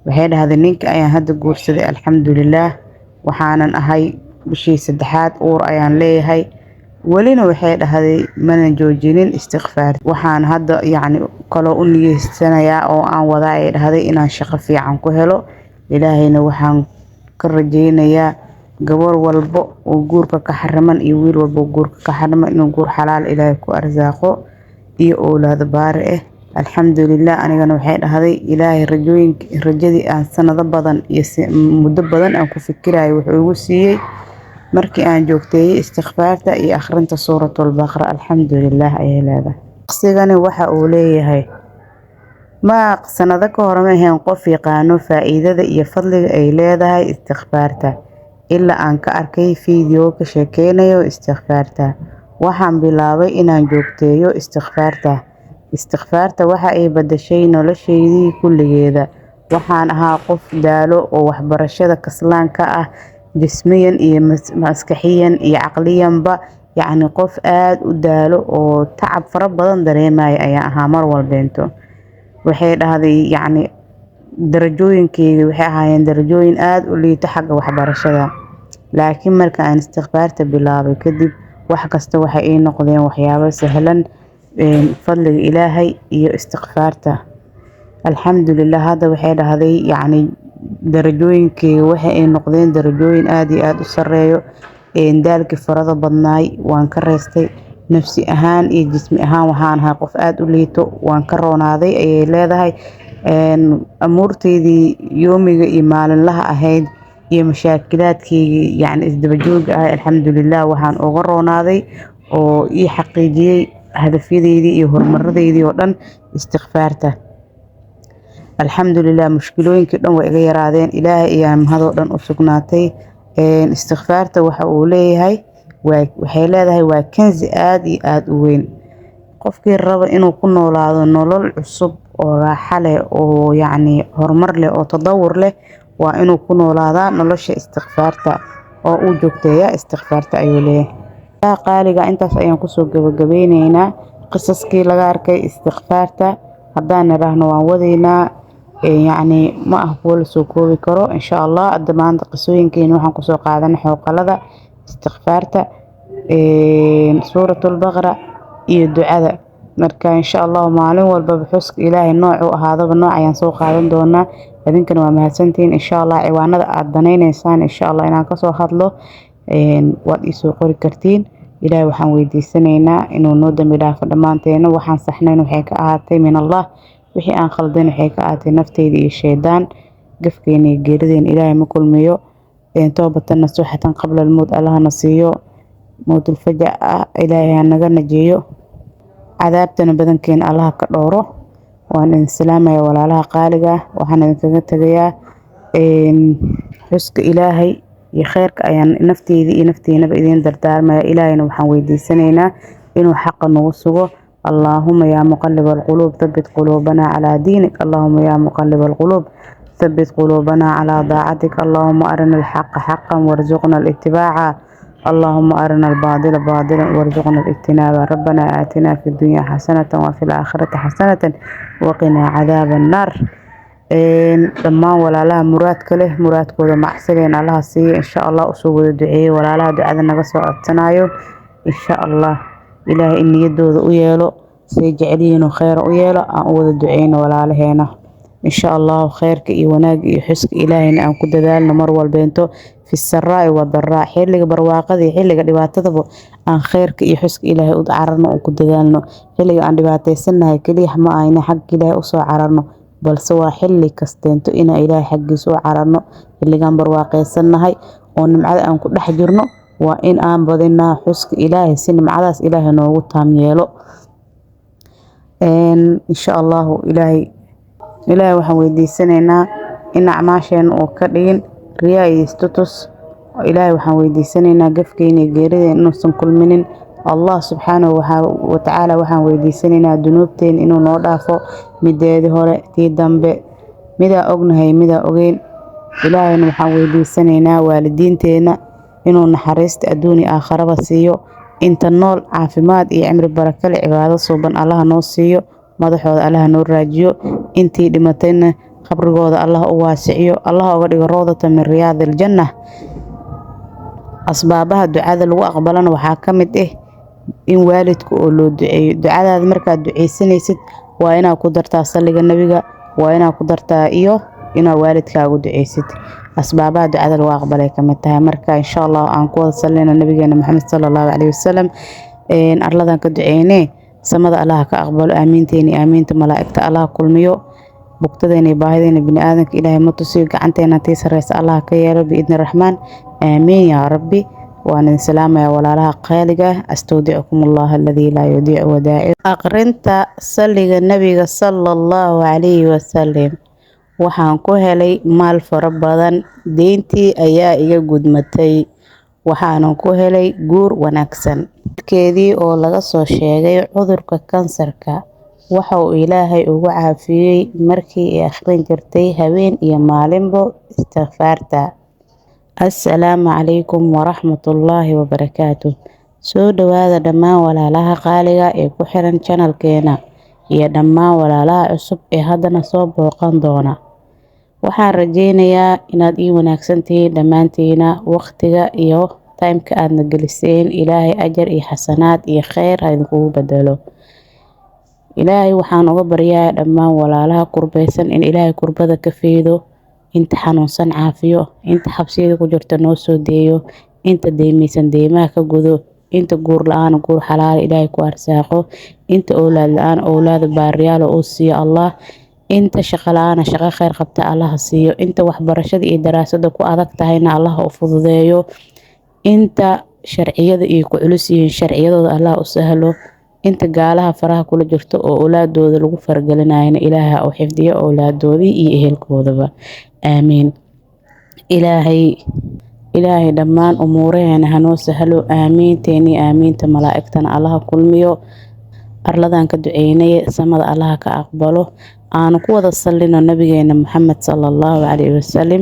Waxay dhahday ninka ayaan hadda guursaday, alxamdulillaah, waxaanan ahay bishii 3aad, uur ayaan leeyahay. Welina waxay dhahday mana joojinin istiqfaar. Waxaan hadda yacni kaloo u niyeysanayaa oo aan wadaa, ay dhahday, inaan shaqo fiican ku helo. Ilaahayna waxaan ka rajeynayaa gabar walbo oo guurka ka xariman iyo wiil walbo oo guurka ka xariman inuu guur xalaal Ilaahay ku arsaaqo iyo owlaado baari ah. Alxamdulillaah, anigana waxay dhahday Ilaahay rajooyin rajadii aan sanado badan iyo muddo badan aan ku fikirayo wuxuu igu siiyey markii aan joogteeyey istiqfaarta iyo akhrinta suuratul baqara. Alxamdulillaah, ayay leedahay. Shaqsigani waxa uu leeyahay ma sanado ka hor ma ahayn qof yaqaano faa'iidada iyo fadliga ay leedahay istiqfaarta ilaa aan ka arkay fiidiyoo ka sheekeynayo istiqfaarta. Waxaan bilaabay inaan joogteeyo istiqfaarta. Istiqfaarta waxa ay badashay noloshaydii kulligeeda. Waxaan ahaa qof daalo oo waxbarashada kaslaan ka ah, jismiyan iyo maskaxiyan iyo caqliyanba, yacni qof aad u daalo oo tacab fara badan dareemaya ayaan ahaa mar walbeento. Waxay dhahday yacni darajooyinkeyga waxay ahaayeen darajooyin aad u liito xagga waxbarashada, laakiin marka aan istiqfaarta bilaabay kadib wax kasta waxay ii noqdeen waxyaabo sahlan, fadliga Ilaahay iyo istiqfaarta. Alxamdulilah, hadda waxay dhahday yacni Darajooyinkeyga waxa ay noqdeen darajooyin aad iyo aad u sareeyo. Daalkii farada badnaay waan ka reystay. Nafsi ahaan iyo jismi ahaan waxaan ahaa qof aad u liito, waan ka roonaaday, ayay leedahay. Amuurteydii yoomiga iyo maalinlaha ahayd iyo mashaakilaadkeygii, yacni isdaba jooga ah, alxamdulilah, waxaan uga roonaaday oo ii xaqiijiyey hadafyadeydii iyo horumaradeydii oo dhan istikfaarta. Alxamdulilah, mushkilooyinkii dhan way iga yaraadeen. Ilaahay ayaa mahadoo dhan u sugnaatay. Istikfaarta waxa uu leeyahay, waxay leedahay, waa kanzi aada iyo aada u weyn. Qofkii raba inuu ku noolaado nolol cusub oo raaxa leh oo yacni horumar leh oo tadawur leh, waa inuu ku noolaadaa nolosha istikfaarta oo uu joogteeyaa istikfaarta, ayuu leeyahay. Qaaliga, intaas ayaan kusoo gabagabeyneynaa qisaskii laga arkay istikfaarta. Haddaan niraahno waan wadaynaa, yacni ma ah kuwo lasoo koobi karo. Insha Allah, hadda maanta qisooyinkeena waxaan kusoo qaadanay xooqalada, istikfaarta, Suuratulbaqra iyo ducada. Marka insha Allah maalin walbaba xuska Ilaahay nooc u ahaadaba nooc ayaan soo qaadan doonaa. Idinkana waa mahadsantihiin. Insha Allah ciwaanada aada danayneysaan insha Allah inaan kasoo hadlo waad iisoo qori kartiin. Ilaahay waxaan weydiisanaynaa inuu noo dambi dhaafo dhammaanteena. Waxaan saxnayn waxay ka ahaatay min Allah, wixii aan khaldayn waxay ka ahaatay nafteyda iyo shaydaan. Gafkeena iyo geerideena Ilaahay ma kulmiyo. Toobatan nasuuxatan qabla almowt Allahna siiyo. Mowtulfajac ah Ilaahay ha naga najeeyo, cadaabtana badankeena Allaha ka dhowro. Waan idin salaamaya, walaalaha qaaliga ah. Waxaan idinkaga tegayaa xuska Ilaahay iyo kheyrka ayaan nafteyda iyo nafteynaba idiin dardaarmaya. Ilaahayna waxaan weydiisanaynaa inuu xaqa nagu sugo. Allaahuma yaa muqalib alquluub, thabbit quluubanaa calaa diinik. Allaahuma yaa muqalib alquluub, thabbit quluubanaa calaa daacatik. Allaahuma arina alxaqa xaqan warzuqna alitibaaca. اللهم أرنا الباطل باطلا وارزقنا الاجتنابه. ربنا آتنا في الدنيا حسنة وفي الآخرة حسنة وقنا عذاب النار. Dhammaan walaalaha muraadka leh, muraadkooda macsigeen Allaha siiya. Insha Allah usoo wada duceeyey walaalaha ducada naga soo codsanayo. Insha Allah Ilaahay in niyadooda u yeelo say jecelyihiin oo kheyra u yeelo. Aan u wada duceyno walaalaheena. Insha Allahu kheyrka iyo wanaagga iyo xuska Ilaahayna aan ku dadaalno mar walbeento, fi saraa'i wadaraa, xilliga barwaaqada iyo xilliga dhibaatadaba aan kheyrka iyo xuska Ilaahay u cararno oo ku dadaalno. Xilliga aan dhibaataysannahay keliya ma aha inaan xagga Ilaahay usoo cararno, balse waa xilli kasteento inaan Ilaahay xaggiisa u cararno. Xilligaan barwaaqaysannahay oo nimcada aan ku dhex jirno, waa in aan badinaa xuska Ilaahay si nimcadaas Ilaahay noogu taam yeelo. Insha Allahu Ilaahay waxaan weydiisanaynaa in acmaasheena uu ka dhigin riyaa iyo istutus. Ilaahay waxaan weydiisanaynaa gafkeena iyo geerideena inuusan kulminin. Allah subxaanahu watacaala waxaan weydiisanaynaa dunuubteena inuu noo dhaafo, mideedii hore, tii dambe, midaa ognahay, midaa ogeyn. Ilaahayna waxaan weydiisanaynaa waalidiinteena inuu naxariista adduun iyo aakharaba siiyo. Inta nool caafimaad iyo cimri barakale, cibaado suuban Allaha noo siiyo, madaxooda Allaha noo raajiyo. Intii dhimatayna qabrigooda Allah u waasiciyo, Allah uga dhigo rawdatan min riyaadil janna. Asbaabaha ducada lagu aqbalana waxaa ka mid ah in waalidka oo loo duceeyo. Ducadaada markaad duceysanaysid waa inaad ku dartaa salliga Nabiga, waa inaad ku dartaa iyo inaad waalidkaaga u duceysid. Asbaabaha ducada lagu aqbalay ka mid tahay. Marka insha Allah aan ku wada sallina Nabigeena Maxamed sala Allahu caleyhi wasalam. Arladan ka duceynee, samada Allaha ka aqbalo. Aamiinteena iyo aamiinta malaa'igta Allaha kulmiyo. Bugtadeena iyo baahideena biniaadanka Ilaahay ma tusiyo. Gacanteena tii sareysa Allaha ka yeelo, biidni Raxmaan. Aamiin yaa Rabbi. Waan idin salaamaya, walaalaha qaaliga. Astawdicukum Allah aladii laa yudiicu wadaaci. Aqrinta salliga Nabiga sala Allahu calayhi wasalam waxaan ku helay maal fara badan, deyntii ayaa iga gudmatay, waxaanan ku helay guur wanaagsan. Keedii oo laga soo sheegay cudurka kansarka waxa uu Ilaahay ugu caafiyey markii ay akhrin jirtay habeen iyo maalinbo istikfaarta. Assalaamu calaykum waraxmatullaahi wabarakaatu. Soo dhawaada dhammaan walaalaha qaaliga ee ku xiran channelkeena iyo dhammaan walaalaha cusub ee haddana soo booqan doona. Waxaan rajeynayaa inaad ii wanaagsan tihiin dhammaantiina. Waqtiga iyo timeka aadna geliseen, Ilaahay ajar iyo xasanaad iyo kheyr ha idinkugu bedelo. Ilaahay waxaan uga baryayaa dhammaan walaalaha kurbeysan in Ilaahay kurbada ka feydo. Inta xanuunsan caafiyo, inta xabsiyada ku jirta noo soo deeyo, inta deymaysan deymaha ka gudo, inta guur la-aan guur xalaal Ilaahay ku arsaaqo, inta owlaad la-aan owlaad baariyaal uu siiyo Allah, inta shaqo la-aan shaqo kheyr qabta Allah siiyo, inta waxbarashada iyo daraasada ku adag tahayna Allah u fududeeyo, inta sharciyada iyo ku culus yihiin sharciyadooda Allah u sahlo, inta gaalaha faraha kula jirto oo owlaadooda lagu faragelinayana Ilaahay ha u xifdiyo owlaadoodii iyo ehelkoodaba. Aamiin. Ilaahay dhammaan umuuraheena hanoo sahlo. Aamiinteeni aamiinta malaa'igtana Allaha kulmiyo. Arladan ka duceynaya samada Allaha ka aqbalo. Aanu ku wada sallino nabigeena Muxamed sala allahu calayhi wasalam.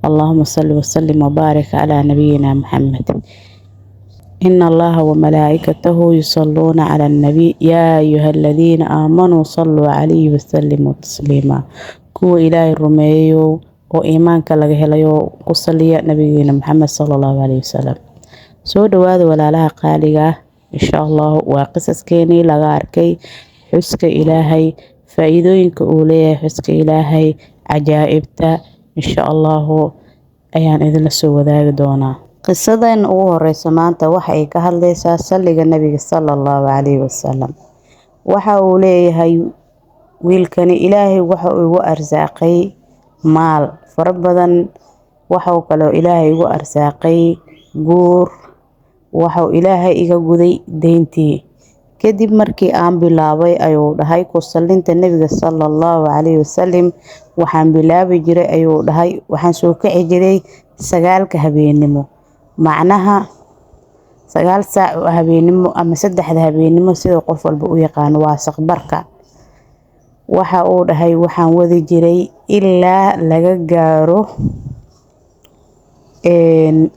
Allahuma salli wasallim wabaarik calaa nabiyina Muxamed. إن الله وملائكته يصلون على النبي يا أيها الذين آمنوا صلوا عليه وسلموا تسليما. Kuwa Ilaahay rumeeyo oo iimaanka laga helayo, ku saliya nabigeena Maxamed sala allahu calayhi wasalam. Soo dhawaada walaalaha qaaliga ah. Insha Allah waa qisaskeenii laga arkay xuska Ilaahay, faa-iidooyinka uu leeyahay xuska Ilaahay, cajaa'ibta insha Allahu ayaan idinla soo wadaagi doonaa. Qisadan ugu horeysa maanta waxa ay ka hadlaysaa salliga nabiga sala allahu calayhi wasalam. Waxa uu leeyahay wiilkani, Ilaahay waxa uu igu arsaaqay maal fara badan, waxa uu kaloo Ilaahay igu arsaaqay guur, waxa uu Ilaahay iga guday deyntii. Kadib markii aan bilaabay, ayuu dhahay, ku sallinta nabiga sala allahu calayhi wasalam, waxaan bilaabi jiray, ayuu dhahay, waxaan soo kici jiray 9-ka habeenimo, macnaha 9 saac oo habeenimo ama 3-da habeenimo, sida qof walba u yaqaano, waa saqbarka. Waxa uu dhahay waxaan wadi jiray ilaa laga gaaro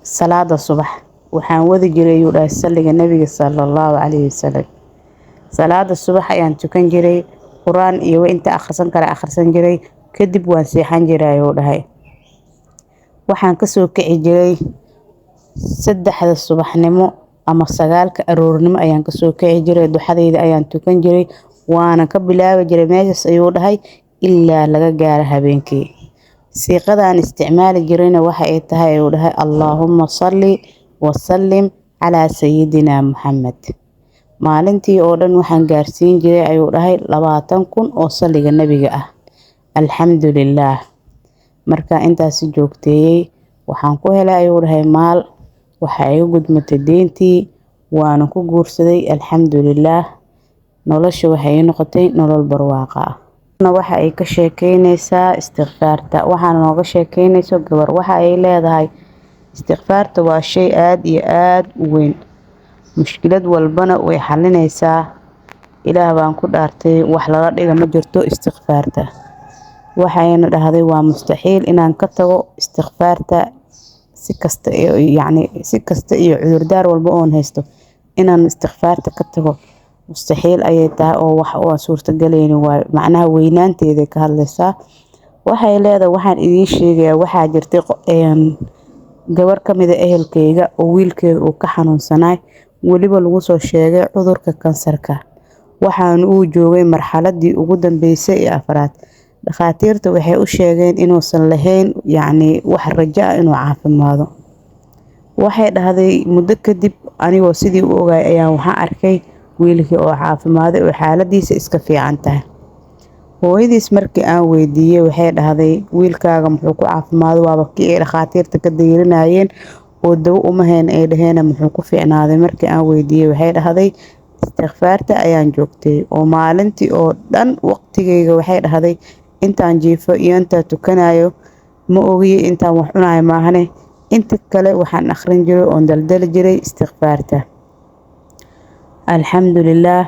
salaada subax. Waxaan wadi jiray, ayuu dhahay, salliga nabiga sala allahu calayhi wasalam. Salaada subax ayaan tukan jiray, qur-aan iyo inta akhrisan kara akhrisan jiray, kadib waan seexan jiray, ayuu dhahay. Waxaan kasoo kici jiray 3-da subaxnimo ama 9-ka aroornimo ayaan kasoo kici jiray, duxadeyda ayaan tukan jiray, waana ka bilaabi jiray meeshaas, ayuu dhahay, ilaa laga gaaro habeenkii. Siiqada aan isticmaali jirayna waxa ay tahay, ayuu dhahay, Allaahumma salli wasallim calaa sayidina Muxamed. Maalintii oo dhan waxaan gaarsiin jiray, ayuu dhahay, 20,000 oo salliga nabiga ah. Alxamdulilaah, markaa intaasi joogteeyey waxaan ku helay, ayuu dhahay, maal, waxaa iga gudmatay deyntii, waana ku guursaday. Alxamdulilaah, nolosha waxay ii noqotay nolol barwaaqa ah. Waxa ay ka sheekeynaysaa istikfaarta. Waxaana nooga sheekeynayso gabar. Waxa ay leedahay, istikfaarta waa shay aada iyo aada u weyn, mushkilad walbana way xalinaysaa. Ilaah baan ku dhaartay, wax lala dhiga ma jirto istikfaarta. Waxayna dhahday, waa mustaxiil inaan ka tago istikfaarta, si kasta iyo yacni si kasta iyo cudurdaar walba oon haysto, inaan istikfaarta ka tago mustaxiil ayay tahay, oo wax oo suurtagelayni waayo. Macnaha weynaanteeday ka hadlaysaa. Waxay leedahay, waxaan idiin sheegayaa, waxaa jirtay gabar ka mid a ehelkayga oo wiilkeeda uu ka xanuunsanaay, weliba lagu soo sheegay cudurka kansarka. Waxaana uu joogay marxaladii ugu dambeysay ee afraad. Dhakhaatiirta waxay u sheegeen inuusan lahayn yacni wax rajo ah inuu caafimaado. Waxay dhahday, muddo kadib anigoo sidii u ogaay ayaan waxaan arkay wiilkii oo caafimaaday oo xaaladiisa iska fiican tahay. Hooyadiis markii aan weydiiyey, waxay dhahday, wiilkaaga muxuu ku caafimaaday? Waaba kii ay dhakhaatiirta ka dayrinayeen oo dawo uma hayn ay dhaheena, muxuu ku fiicnaaday? Markii aan weydiiyey, waxay dhahday, istikfaarta ayaan joogtay oo maalintii oo dhan waqtigayga, waxay dhahday, intaan jiifo iyo intaan tukanayo ma ogiyo, intaan wax cunayo maahane, inta kale waxaan akhrin jiray oon daldali jiray istikfaarta. Alxamdulilaah,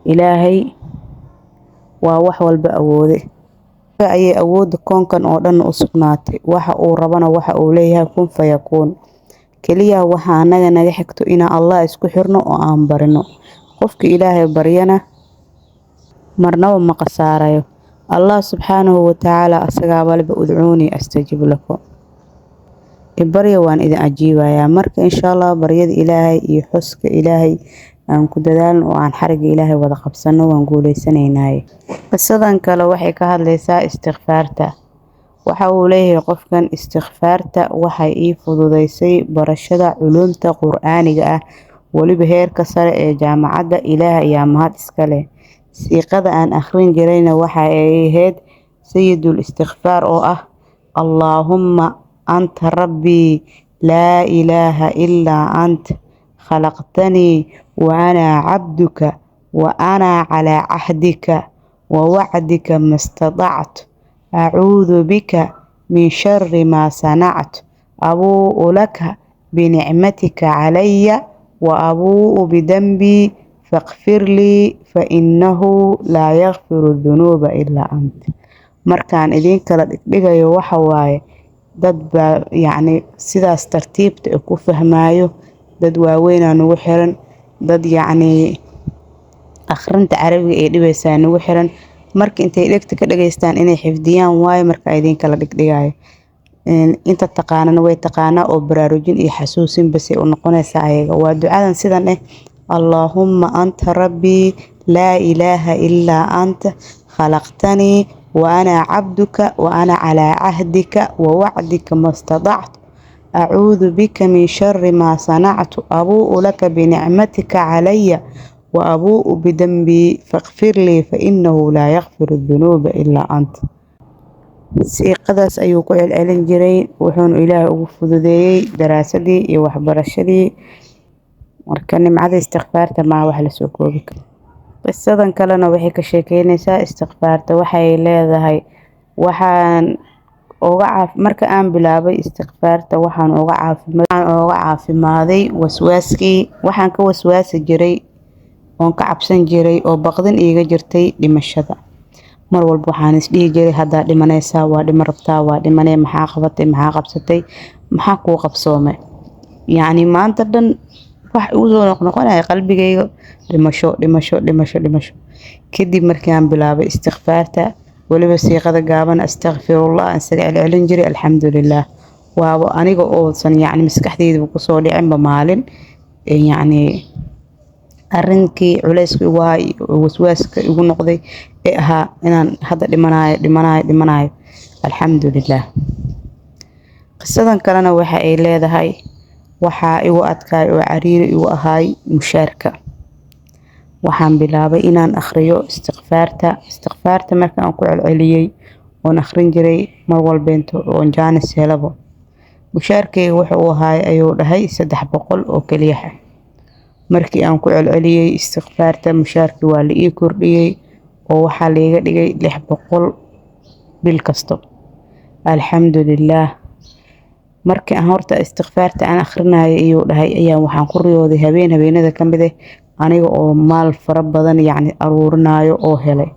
Ilaahay waa wax walba awoode, ayay awoodda koonkan oo dhan u sugnaatay. Waxa uu rabana waxa uu leeyahay kun fayakuun. Keliya waxa anaga naga xigto inaan Allah isku xirno oo aan barino. Qofka Ilaahay baryana marnaba ma khasaarayo. Allah subxaanahu watacaala asagaa waliba, udcuunii astajib lakum, ibarya waan idin ajiibayaa. Marka insha Allah baryada Ilaahay iyo xuska Ilaahay aan ku dadaalno oo aan xariga Ilaahay wada qabsano, waan guuleysanaynaye. Qisadan kale waxay ka hadlaysaa istikfaarta. Waxa uu leeyahay qofkan, istikfaarta waxay ii fududeysay barashada culuumta qur-aaniga ah, weliba heerka sare ee jaamacadda. Ilaah ayaa mahad iska leh. Siiqada aan akhrin jirayna waxa ay ahayd sayidul istikfaar oo ah: Allaahumma anta rabbii, laa ilaaha illaa ant, khalaqtanii wa anaa cabduka, wa anaa calaa cahdika wa wacdika mastatactu, acuudu bika min shari maa sanactu, abuu'u laka binicmatika calaya wa abuu'u bidanbii, faqfir lii fa innahu laa yakfiru dunuuba ilaa ant. Markaan idiin kala dhigdhigayo, waxa waaye dad baa yacni sidaas tartiibta ku fahmaayo, dad waaweynaa nagu xiran, dad yacni akhrinta carabiga ee dhibaysaa nagu xiran. Marka intay dhegta ka dhageystaan inay xifdiyaan waayo. Marka idiin kala dhigdhigayo, inta taqaanana way taqaanaa, oo baraarujin iyo xasuusin basay u noqonaysaa ayaga. Waa ducadan sidan eh: Allaahumma anta rabbii, laa ilaaha illaa anta, khalaqtanii wa anaa cabduka, wa ana calaa cahdika wa wacdika mastatactu, acuudu bika min shari maa sanactu, abuu'u laka binicmatika calaya wa abuu'u bidanbii, faqfir lii fa innahu laa yakfiru dunuuba ilaa ant. Siiqadaas ayuu ku celcelin jiray, wuxuuna Ilaahay ugu fududeeyey daraasadii iyo waxbarashadii. Marka nimcada istikfaarta maa wax lasoo koobi karo. Qisadan kalena waxay ka sheekeynaysaa istikfaarta. Waxay leedahay, waxaan uga marka aan bilaabay istikfaarta, waxaan uga caafimaaday waswaaskii. Waxaan ka waswaasi jiray oon ka cabsan jiray oo baqdin iiga jirtay dhimashada. Mar walba waxaan isdhihi jiray, haddaa dhimanaysaa, waa dhima rabtaa, waa dhimanee, maxaa qabatay, maxaa qabsatay, maxaa kuu qabsoomay? Yacni maanta dhan wax igu soo noqnoqonaya qalbigayga dhimasho, dhimasho, dhimasho, dhimasho. Kadib markii aan bilaabay istikfaarta, weliba siiqada gaaban astakfirullah aan isaga celcelin jiray, alxamdulilah, waaba aniga oosan yacni maskaxdeyda kusoo dhicinba maalin yacni arrinkii culayska igu ahaa, waswaaska igu noqday ee ahaa inaan hadda dhimanayo, dhimanayo, dhimanayo. Alxamdulilah. Qisadan kalena waxa ay leedahay, waxaa igu adkaay oo cariiri igu ahaay mushaarka. Waxaan bilaabay inaan akhriyo istikfaarta. Istikfaarta marka aan ku celceliyey oon akhrin jiray mar walbeento oon jaanis helabo, mushaarkayga wuxuu ahaay, ayuu dhahay, 300 oo keliyaha. Markii aan ku celceliyey istikfaarta, mushaarkii waa la ii kordhiyey oo waxaa laiga dhigay 600 bil kasto. Alxamdulilaah. Markii aan horta istikfaarta aan akhrinayay, ayuu dhahay, ayaa waxaan ku riyooday habeen habeenada ka mid ah aniga oo maal fara badan yacni aruurinayo oo helay.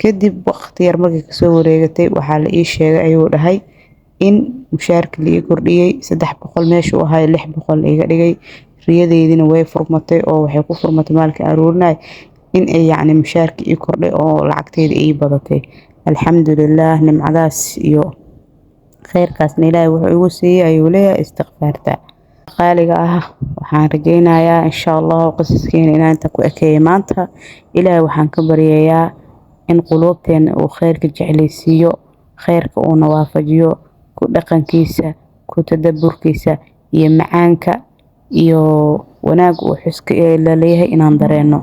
Kadib waqti yar markii kasoo wareegatay, waxaa la ii sheegay, ayuu dhahay, in mushaarka la ii kordhiyey, 300 meeshuu ahay 600 la iga dhigay. Riyadeydina way furmatay oo waxay ku furmatay maalkii aruurinay in ay yacni mushaarka ii kordhay oo lacagteyda ii badatay. Alxamdulilaah. Nimcadaas iyo kheyrkaasna Ilaahay wuxuu igu siiyey, ayuu leeyahay, istikfaarta qaaliga ah. Waxaan rajeynayaa insha Allahu qisaskeena inaan inta ku ekeeyo maanta. Ilaahay waxaan ka baryayaa in quluubteena uu kheyrka jeclaysiiyo, kheyrka uuna waafajiyo, ku dhaqankiisa, ku tadaburkiisa iyo macaanka iyo wanaag uu xuska laleeyahay inaan dareeno.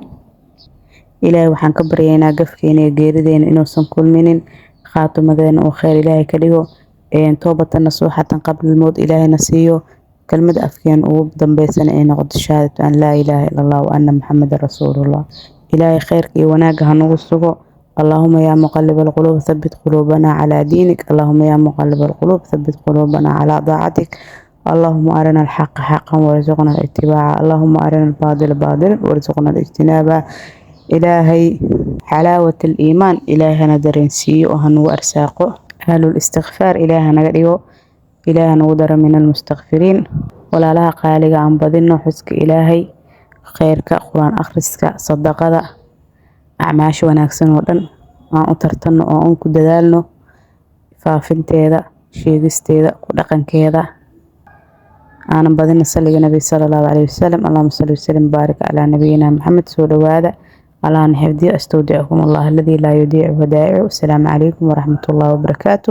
Ilaahay waxaan ka baryaynaa gafkeena iyo geerideena inuusan kulminin, khaatumadeena uu kheyr Ilaahay ka dhigo, toobatan nasuuxatan qabla almowt Ilaahayna siiyo, kelmada afkeena ugu dambeysana ay noqoto shahaadatu an laa ilaaha illa Allah wa anna Muhammadan rasuulullah. Ilaahay kheyrka iyo wanaagga ha nagu sugo. اللهم يا مقلب القلوب ثبت قلوبنا على دينك، اللهم يا مقلب القلوب ثبت قلوبنا على طاعتك، اللهم أرنا الحق حقا وارزقنا الاتباع، اللهم أرنا الباطل باطلا وارزقنا الاجتناب. إلهي حلاوة الإيمان إلهنا dareensiiyo oo hanagu arsaaqo. Ahlul istikfaar Ilaaha naga dhigo, Ilaaha nagu daro min almustakfiriin. Walaalaha qaaliga, aan badino xuska Ilaahay, kheyrka, qur-aan akhriska, sadaqada, acmaasha wanaagsan oo dhan aan u tartanno oo aan ku dadaalno faafinteeda, sheegisteeda, ku dhaqankeeda. Aanan badino saliga Nabi sala Allahu calayhi wasalam. Allahuma salli wasalim baarik calaa nabiyina Maxamed. Soo dhawaada. Allahna xifdiyo. Astawdicukum Allah alladii laa yudiicu wadaa'icu. Asalaamu calaykum waraxmatullaahi wabarakaatu.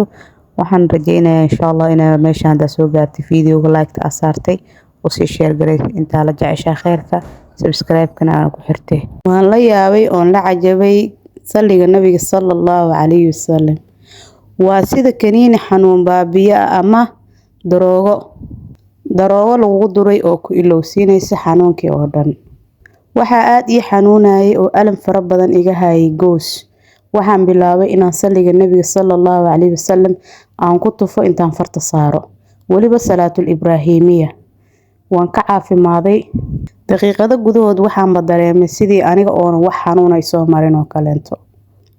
Waxaan rajeynayaa insha Allah inaa meesha haddaa soo gaartay, videoga like-ta aa saartay, usii share gareysay intaa la jeceshaa kheyrka, subscribe-kana aan ku xirtay. Waan la yaabay oon la cajabay salliga Nabiga sala Allahu calayhi wasalam. Waa sida kaniini xanuun baabiya ah ama daroogo lagugu duray oo ku ilowsiinaysa xanuunkii oo dhan. Waxaa aad ii xanuunayay oo alam fara badan iga hayay goos. Waxaan bilaabay inaan salliga Nabiga sala Allahu calayhi wasalam aan ku tufo intaan farta saaro, weliba salaatul Ibraahimiya. Waan ka caafimaaday daqiiqado gudahood. Waxaanba dareemay sidii aniga oona wax xanuun ay soo marin oo kaleento,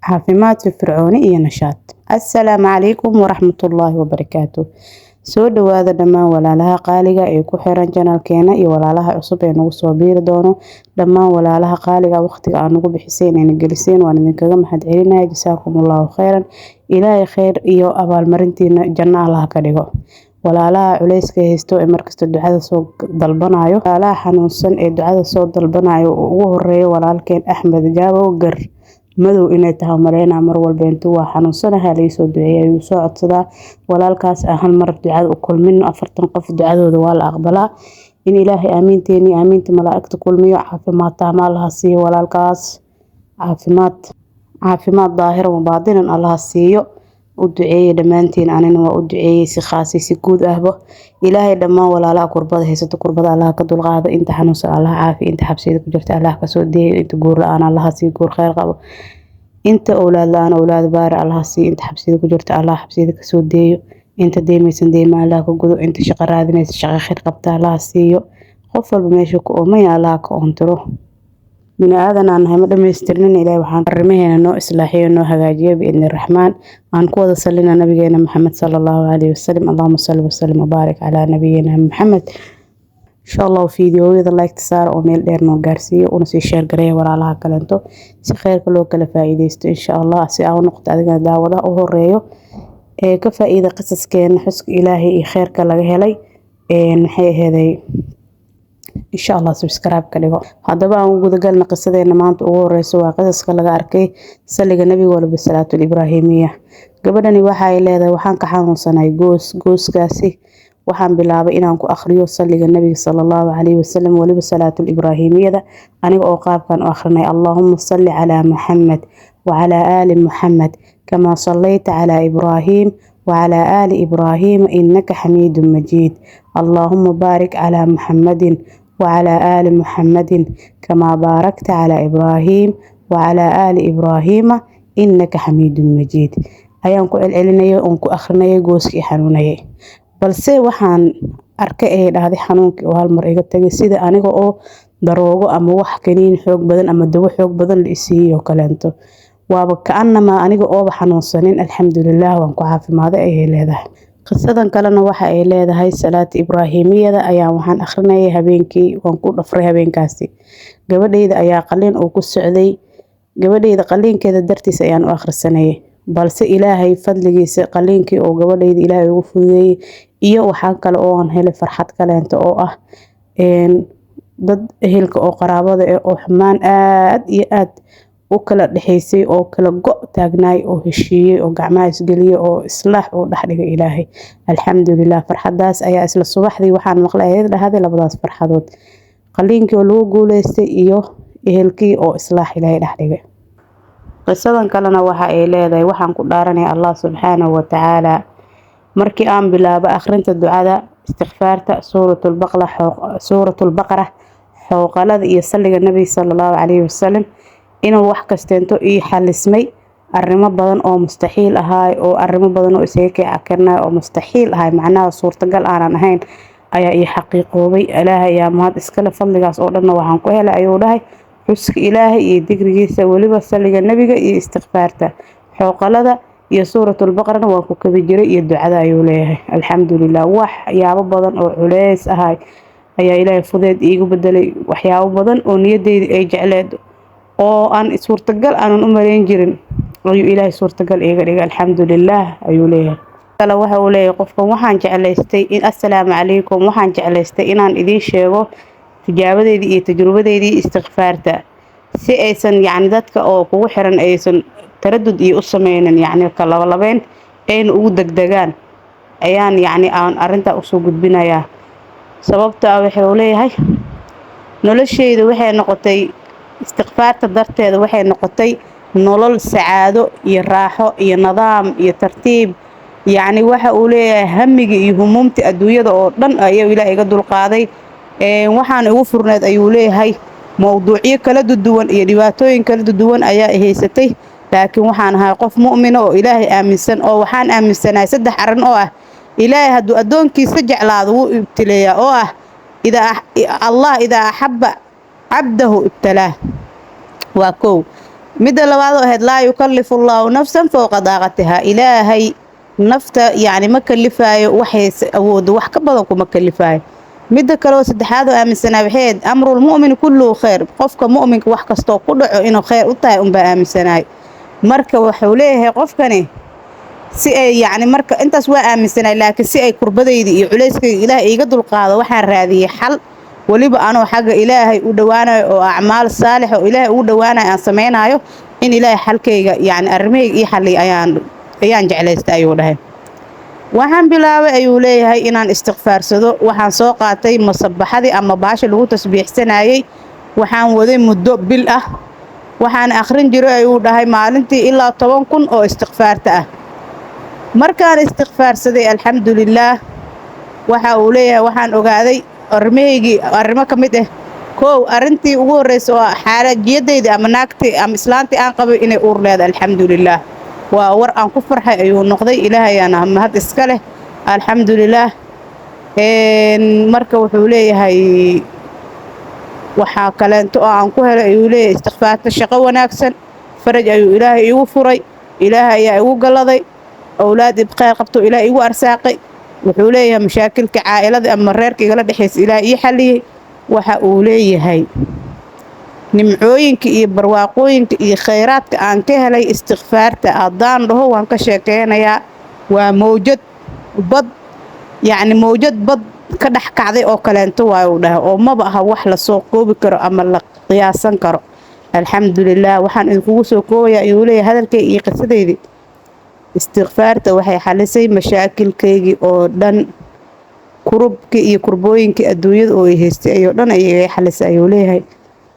caafimaad, firfircooni iyo nashaad. Assalaamu calaykum waraxmatullaahi wabarakaatu. Soo dhawaada dhammaan walaalaha qaaliga ee ku xiran channelkeena iyo walaalaha cusub ee nagu soo biiri doono. Dhammaan walaalaha qaaliga, waqtiga aan nagu bixiseen ayna geliseen waan idinkaga mahad celinaya. Jasaakum Allahu khayran. Ilaahay khayr iyo abaalmarintiina janno Allah ka dhigo. Walaalaha culeyska haysto ee markasta ducada soo dalbanayo, walaalaha xanuunsan ee ducada soo dalbanayo, oo ugu horeeyo walaalkeen Axmed Gaabow Gar Madow inay tahay maleynaa, mar walba intuu waa xanuunsanaha laysoo duceeya ayuu soo codsadaa. Walaalkaas aan hal mar ducada u kulmino. 40 qof ducadooda waa la aqbalaa. In Ilaahay aamiinteeni, aamiinta malaa'igta kulmiyo. Caafimaad taama Allaha siiyo walaalkaas, caafimaad daahiran wa baadinan Allaha siiyo. U duceeyay dhammaantiin, anina waa u duceeyay si khaasi si guud ahba. Ilaahay dhammaan walaalaha kurbada haysato kurbada Allaha ka dulqaado, inta xanuunsan Allaha caafiyo, inta xabsiyada ku jirta Allaha kasoo deeyo, inta guur la-aan Allaha siiyo guur kheyr qabo, inta owlaad la-aan owlaad baari Allaha siiyo, inta xabsiyada ku jirta Allaha xabsiyada kasoo deeyo, inta deemaysan deema Allaha ka gudo, inta shaqo raadinaysa shaqo kheyr qabta Allaha siiyo. Qof walba meesha ku oomaya Allaha ka oontiro. Bini aadan aan nahay, ma dhamaystirnin. Ilaahay waxaan arrimaheena noo islaaxiyo, noo hagaajiyo biidni Raxmaan. Aan ku wada salina nabigeena Maxamed sala Allahu calayhi wasalam. Allahuma salli wasalim wabaarik calaa nabiyina Maxamed. Insha Allah fiidiyoyada like saar oo meel dheer noo gaarsiiyo, una sii share gareeya walaalaha kaleento si kheyrka loo kala faa'iideysto. Insha Allah si aa u noqoto adigana daawadaha u horeeyo ee ka faa'iida qisaskeena, xuska Ilaahay iyo kheyrka laga helay. Maxay aheeday? Insha Allah subscribe ka dhigo. Haddaba aan gudagalna qisadeena maanta. Ugu horeyso waa qisaska laga arkay salliga Nabiga, walba salaatul Ibraahimiya. Gabadhani waxa ay leedahay: waxaan ka xanuunsanay goos. Gooskaasi waxaan bilaabay inaan ku akhriyo salliga Nabiga sala Allahu calayhi wasalam, weliba salaatul Ibraahimiyada, aniga oo qaabkan u akhrinay: Allaahuma salli calaa Muxamed wacalaa aali Muxamed kamaa sallayta calaa Ibraahim wacalaa aali Ibraahiima innaka xamiidun majiid. Allaahuma baarik calaa Muxamadin wacalaa aali Muxamadin kamaa baarakta calaa Ibraahim wacalaa aali Ibraahiima innaka xamiidun majiid. Ayaan ku celcelinayay oon ku akhrinayay gooskii xanuunayay, balse waxaan arkay, ay dhahday, xanuunkii oo hal mar iga tagay, sida aniga oo daroogo ama wax kaniin xoog badan ama dawo xoog badan la isiiyey oo kaleento. Waaba ka-anamaa aniga ooba xanuunsanin. Alxamdulilah, waan ku caafimaaday, ayay leedahay. Qisadan kalena waxa ay leedahay: salaata Ibraahimiyada ayaa waxaan akhrinayay habeenkii, waan ku dhafray habeenkaasi. Gabadhayda ayaa qaliin uu ku socday. Gabadhayda qaliinkeeda dartiis ayaan u akhrisanayay, balse Ilaahay fadligiisa qaliinkii oo gabadhayda Ilaahay ugu fududeeyey. Iyo waxaa kale oo aan helay farxad kaleento oo ah dad ehelka oo qaraabada ah oo xumaan aad iyo aad u kala dhexeysay oo kala go' taagnaay oo heshiiyey oo gacmaha isgeliyey oo islaax uu dhex dhigay Ilaahay. Alxamdulilah. Farxadaas ayaa isla subaxdii waxaan maqlay, ayad dhahday, labadaas farxadood: qaliinkii oo lagu guuleystay iyo ehelkii oo islaax Ilaahay dhex dhigay. Qisadan kalena waxa ay leedahay: waxaan ku dhaaranaya Allah subxaanahu watacaala, markii aan bilaabo akhrinta ducada istikfaarta, suuratulbaqara, xooqalada iyo salliga Nabiga sala Allahu calayhi wasalam, inuu wax kasteento ii xalismay. Arrimo badan oo mustaxiil ahaay oo arrimo badan oo isaga kii cakarnay oo mustaxiil ahay, macnaha suurtagal aanan ahayn, ayaa ii xaqiiqoobay. Ilaahay ayaa mahad iskale. Fadligaas oo dhanna waxaan ku helay, ayuu dhahay, xuska Ilaahay iyo digrigiisa, weliba salliga Nebiga iyo istikfaarta, xooqalada iyo suuratulbaqarana waan ku kabi jiray iyo ducada, ayuu leeyahay. Alxamdulilah, waxyaabo badan oo culeys ahay ayaa Ilaahay fudeed iigu bedelay. Waxyaabo badan oo niyadeyda ay jecleed oo aan suurtagal aanan u malayn jirin ayuu Ilaahay suurtagal iiga dhigay. Alxamdulilah, ayuu leeyahay. Kale waxa uu leeyahay qofkan: waxaan jeclaystay in, assalaamu calaykum, waxaan jeclaystay inaan idiin sheego tijaabadeydii iyo tajrubadeydii istikfaarta. Si aysan yacni dadka oo kugu xiran aysan taradud iyo u sameynin, yacni ka labalabeyn ayna ugu degdegaan, ayaan yacni aan arrintaa usoo gudbinayaa. Sababta ah wuxuu leeyahay, nolosheyda waxay noqotay istiqfaarta darteeda, waxay noqotay nolol sacaado iyo raaxo iyo nidaam iyo tartiib. Yacni waxa uu leeyahay, hamigii iyo humuumtii adduunyada oo dhan ayuu Ilaah iga dulqaaday. Waxaan igu furneed, ayuu leeyahay, mowduucyo kala duwan iyo dhibaatooyin kala duwan ayaa i haysatay, laakiin waxaan ahay qof mu'mina oo Ilaahay aaminsan, oo waxaan aaminsanahay saddex arrin oo ah: Ilaahay hadduu addoonkiisa jeclaado, wuu ibtileeyaa, oo ah idaa Allah idaa axabba cabdahu ibtalaah, waa kow. Midda labaad oo ahayd, laa yukallifu Allaahu nafsan fowqa daaqatiha, Ilaahay nafta yacni ma kalifaayo waxay awoodo, wax ka badan kuma kalifaayo. Midda kale oo saddexaad oo aaminsanaa waxay ahayd, amrulmu'mini kulluhu khayr, qofka mu'minka wax kastoo ku dhaco inuu khayr u tahay unbaa aaminsanaay. Marka wuxuu leeyahay qofkani, si ay yacni marka intaas waa aaminsanaay, laakiin si ay kurbadayda iyo culayskayga Ilaahay iiga dulqaado, waxaan raadiyey xal, weliba anoo xagga Ilaahay u dhowaanayo oo acmaal saalix oo Ilaahay ugu dhowaanayo aan samaynayo, in Ilaahay xalkayga, yacni arrimahayga ii xalliy ayaan jeclaystay, ayuu dhahay. Waxaan bilaabay, ayuu leeyahay, inaan istiqfaarsado. Waxaan soo qaatay masabaxadii ama baasha lagu tasbiixsanayay. Waxaan waday muddo bil ah. Waxaan akhrin jiray, ayuu dhahay, maalintii ilaa 10,000 oo istiqfaarta ah. Markaan istiqfaarsaday, alxamdulilaah, waxa uu leeyahay, waxaan ogaaday arrimahaygii arrimo ka mid ah. Kow, arrintii ugu horreysa oo xaalajiyadayda ama naagtii ama islaantii aan qabay inay uur leedahay. Alxamdulilaah, waa war aan ku farxay ayuu noqday. Ilaahay ayaana mahad iska leh, alxamdulilaah. Marka wuxuu leeyahay, waxaa kaleento oo aan ku helay, ayuu leeyahay, istiqfaarta shaqo wanaagsan, faraj ayuu Ilaahay iigu furay. Ilaahay ayaa igu galladay owlaad khayr qabto, Ilaahay igu arsaaqay. Wuxuu leeyahay, mashaakilka caa'ilada ama reerka igala dhexaysa Ilaahay ii xalliyey. Waxa uu leeyahay, nimcooyinka iyo barwaaqooyinka iyo khayraadka aan ka helay istiqfaarta haddaan dhaho waan ka sheekeynayaa, waa mawjad bad, yacni mawjad bad ka dhex kacday oo kaleento waayo, uu dhahay, oo maba aha wax lasoo koobi karo ama la qiyaasan karo. Alxamdulilah, waxaan idinkugu soo koobayaa, ayuu leeyahay, hadalkay iyo qisadeydii: istiqfaarta waxay xalisay mashaakilkaygii oo dhan, kurubkii iyo kurbooyinkii adduunyada oo ay haystay ayoo dhan ayay xalisay, ayuu leeyahay.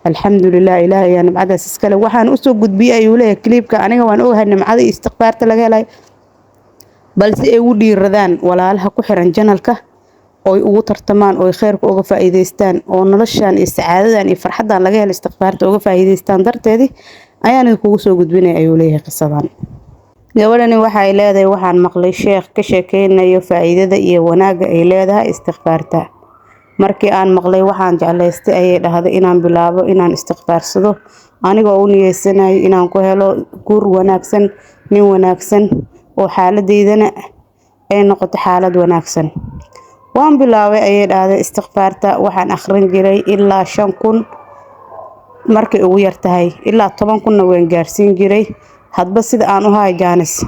Alxamdulilah, Ilaah ayaa nimcadaas iskale. Waxaan usoo gudbiyey, ayuu leeyahay, clipka aniga waan ogahay nimcada iyo istiqfaarta laga helay, balse ay ugu dhiiradaan walaalaha ku xiran channelka oy ugu tartamaan, oy kheyrka uga faa'iidaystaan, oo noloshan iyo sacaadadan iyo farxaddan laga helo istiqfaarta uga faa'iidaystaan darteedii ayaan idinkugu soo gudbinaya, ayuu leeyahay, qisadan. Gabadhani waxay leedahay, waxaan maqlay sheekh ka sheekeynayo faa'iidada iyo wanaagga ay leedahay istiqfaarta. Markii aan maqlay, waxaan jeclaystay, ayay dhahday, inaan bilaabo inaan istiqfaarsado, anigoo u niyeysanayo inaan ku helo guur wanaagsan, nin wanaagsan, oo xaaladeydana ay noqoto xaalad wanaagsan. Waan bilaabay, ayay dhahday, istiqfaarta. Waxaan akhrin jiray ilaa 5000 markay ugu yartahay, ilaa 10,000-na waan gaarsiin jiray, hadba sida aan u hayo jaanis.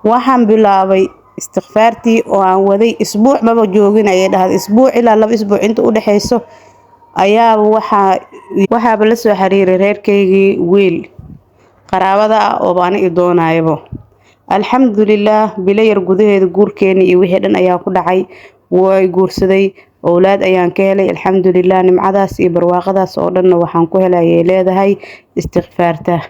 Waxaan bilaabay istiqfaartii oo aan waday isbuuc maba joogin, ayay dhahday, isbuuc ilaa 2 isbuuc inta u dhexeyso ayaaba waxaaba la soo xiriiray reerkaygii wiil qaraabada ah ooba ani i doonayabo. Alxamdulilaah, bilo yar gudaheeda guurkeeni iyo wixii dhan ayaa ku dhacay. Way guursaday, owlaad ayaan ka helay, alxamdulilah. Nimcadaas iyo barwaaqadaas oo dhanna waxaan ku helay, ayay leedahay, istiqfaarta.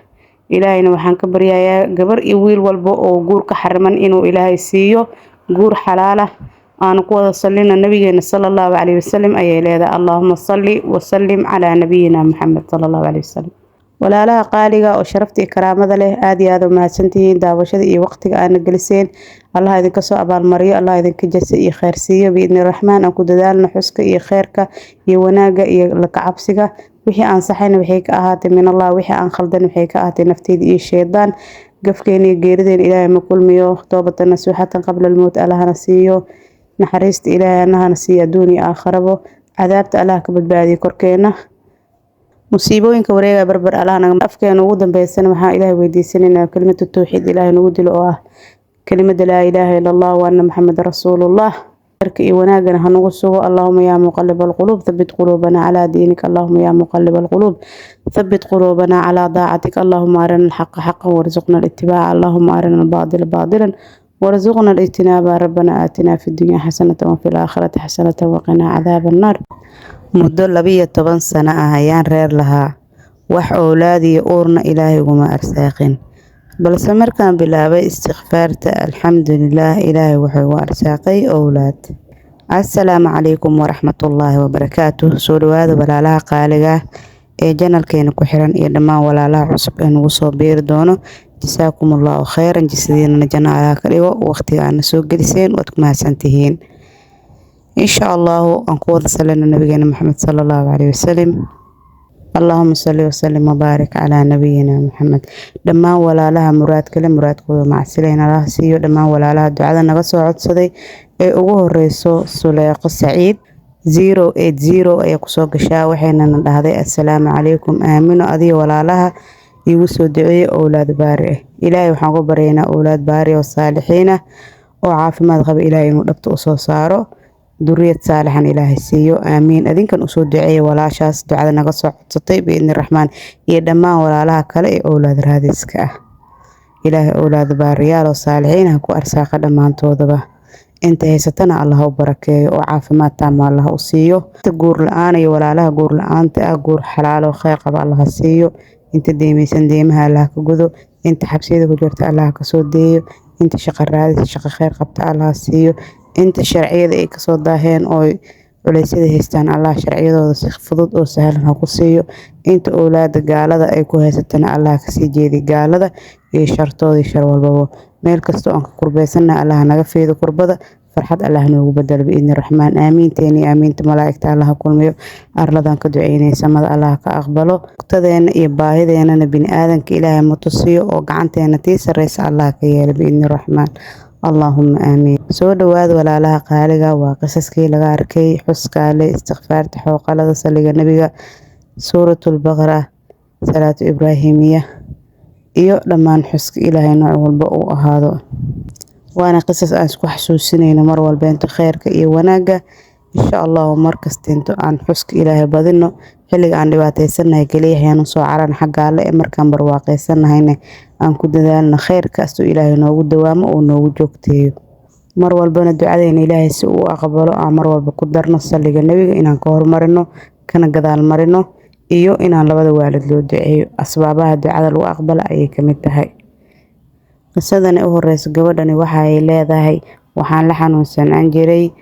Ilaahayna waxaan ka baryayaa gabar iyo wiil walba oo guur ka xariman inuu Ilaahay siiyo guur xalaala. Aanu ku wada sallina nabigeena sala Allahu calayhi wasalam, ayay leedahay. Allaahuma salli wasallim calaa nabiyina Maxamed sala Allahu calayhi wasalam. Walaalaha qaaliga oo sharafta iyo karaamada leh, aad iyo aad u mahadsantihiin daawashada iyo waqtiga aana geliseen. Allah idinka soo abaalmariyo, Allah idinka jasa iyo kheyr siiyo biidni Raxmaan. Aan ku dadaalno xuska iyo kheyrka iyo wanaagga iyo la kacabsiga. Wixii aan saxayna waxay ka ahaatay min Allah, wixii aan khaldan waxay ka ahaatay nafteyda iyo shaydaan. Gafkeena iyo geerideen Ilaahay ma kulmiyo. Toobatan nasuuxatan qabla almowt Allahna siiyo. Naxariista Ilaahay annahana siiyo adduun iyo aakharabo. Cadaabta Allah ka badbaadiyo korkeena. Musiibooyinka wareega barbar Allah naga. Afkeena ugu dambeysana waxaan Ilaahay weydiisanaynaa kelimatu tawxiid Ilaahay nagu dilo, oo ah kelimada laa ilaaha ila Allah wa anna Maxamed rasuulullah. Iyo wanaagana hanugu sugo. Allahuma yaa muqalib alquluub, thabit quluubana calaa diinika. Allahuma yaa muqalib alquluub, thabit quluubana calaa daacatik. Allahuma arina alxaqa xaqan warzuqna alitibaaca. Allahuma arina albaadila baadilan warzuqna alijtinaaba. Rabbana aatina fi dunya xasanatan wafi laakhirati xasanatan waqinaa cadaaba annaar. Muddo 12 sano ah ayaan reer lahaa, wax owlaad iyo uurna Ilaahay iguma arsaaqin. Balse markaan bilaabay istikfaarta, alxamdulilaah, Ilaahay wuxuu igu arsaaqay owlaad. Assalaamu calaykum waraxmatullaahi wabarakaatuh. Soo dhawaada walaalaha qaaliga ah ee janalkeena ku xiran iyo dhammaan walaalaha cusub ee nagu soo biiri doono. Jasaakum allahu khayran, jisadiinana janno Allah ka dhigo. Waqtiga aana soo geliseen waad ku mahadsantihiin. Insha allahu aan ku wada salino nabigeena Maxamed sala allahu caleyhi wasalam. Allahuma salli wasalim wabaarik calaa nabiyina Maxamed. Dhammaan walaalaha muraad kale, muraadkooda macsileyn Allah siiyo. Dhammaan walaalaha ducada naga soo codsaday ee ugu horeyso Suleeqo Saciid 080 ayaa kusoo gashaa, waxayna na dhahday: "Assalaamu calaykum Aamino, adiga walaalaha iigu soo duceeyay owlaad baari ah. Ilaahay waxaan ku baryaynaa owlaad baari oo saalixiin ah oo caafimaad qaba Ilaahay inuu dhabta usoo saaro, duriyad saalixan Ilaahay siiyo, aamiin." Adinkan usoo duceeya walaashaas ducada naga soo codsatay biidni Raxmaan, iyo dhammaan walaalaha kale ee owlaad raadiska ah. Ilaahay owlaad baariyaal oo saalixiin ah ku arsaaqa dhammaantoodaba. Inta haysatana Allah u barakeeyo oo caafimaad taama Allah u siiyo. Inta guur la-aan iyo walaalaha guur la-aanta ah, guur xalaal oo kheyr qaba Allah siiyo. Inta deemaysan, deemaha Allah ka gudo. Inta xabsiyada ku jirta, Allah kasoo deeyo. Inta shaqo raadisa, shaqo kheyr qabta Allah siiyo. Inta sharciyada ay kasoo daaheen oo culeysyada haystaan, Allah sharciyadooda si fudud oo sahlan ha ku siiyo. Inta owlaada gaalada ay ku haysatana, Allah kasii jeedi gaalada iyo shartooda iyo shar walbaba. Meel kasta oo aan ka kurbaysana, Allah naga fiido kurbada, farxad Allah noogu bedelo biidni Raxmaan. Aamiinteena iyo aamiinta malaa'igta Allah kulmiyo. Arladan ka duceynay, samada Allah ka aqbalo. Waqtadeena iyo baahideenana bini aadanka Ilaahay ma tusiyo, oo gacanteena tii sarreysa Allah ka yeelo biidni Raxmaan. Allaahuma aamiin. Soo dhawaada walaalaha qaaliga. Waa qisaskii laga arkay xuskaale, istikfaarta, xooqalada, saliga nebiga, Suuratulbaqara, Salaatu Ibraahimiya iyo dhammaan xuska Ilaahay nooc walba uu ahaado. Waana qisas aan isku xasuusinayno mar walba inta kheyrka iyo wanaagga. Insha allahu markasta inta aan xuska Ilaahay badino, xilliga aan dhibaataysannahay kaliya ayaanu soo caran xagga Alle, ee markaan barwaaqaysanahayna aan ku dadaalno kheyrka astuu Ilaahay noogu dawaamo oo noogu joogteeyo. Mar walbana ducadeena Ilaahay si uu aqbalo, aan mar walba ku darno saliga nebiga inaan ka hormarino kana gadaal marino, iyo inaan labada waalid loo duceeyo. Asbaabaha ducada lagu aqbalo ayay kamid tahay. Qisadani u horeyso, gabadhani waxa ay leedahay: "Waxaan la xanuunsanaan jiray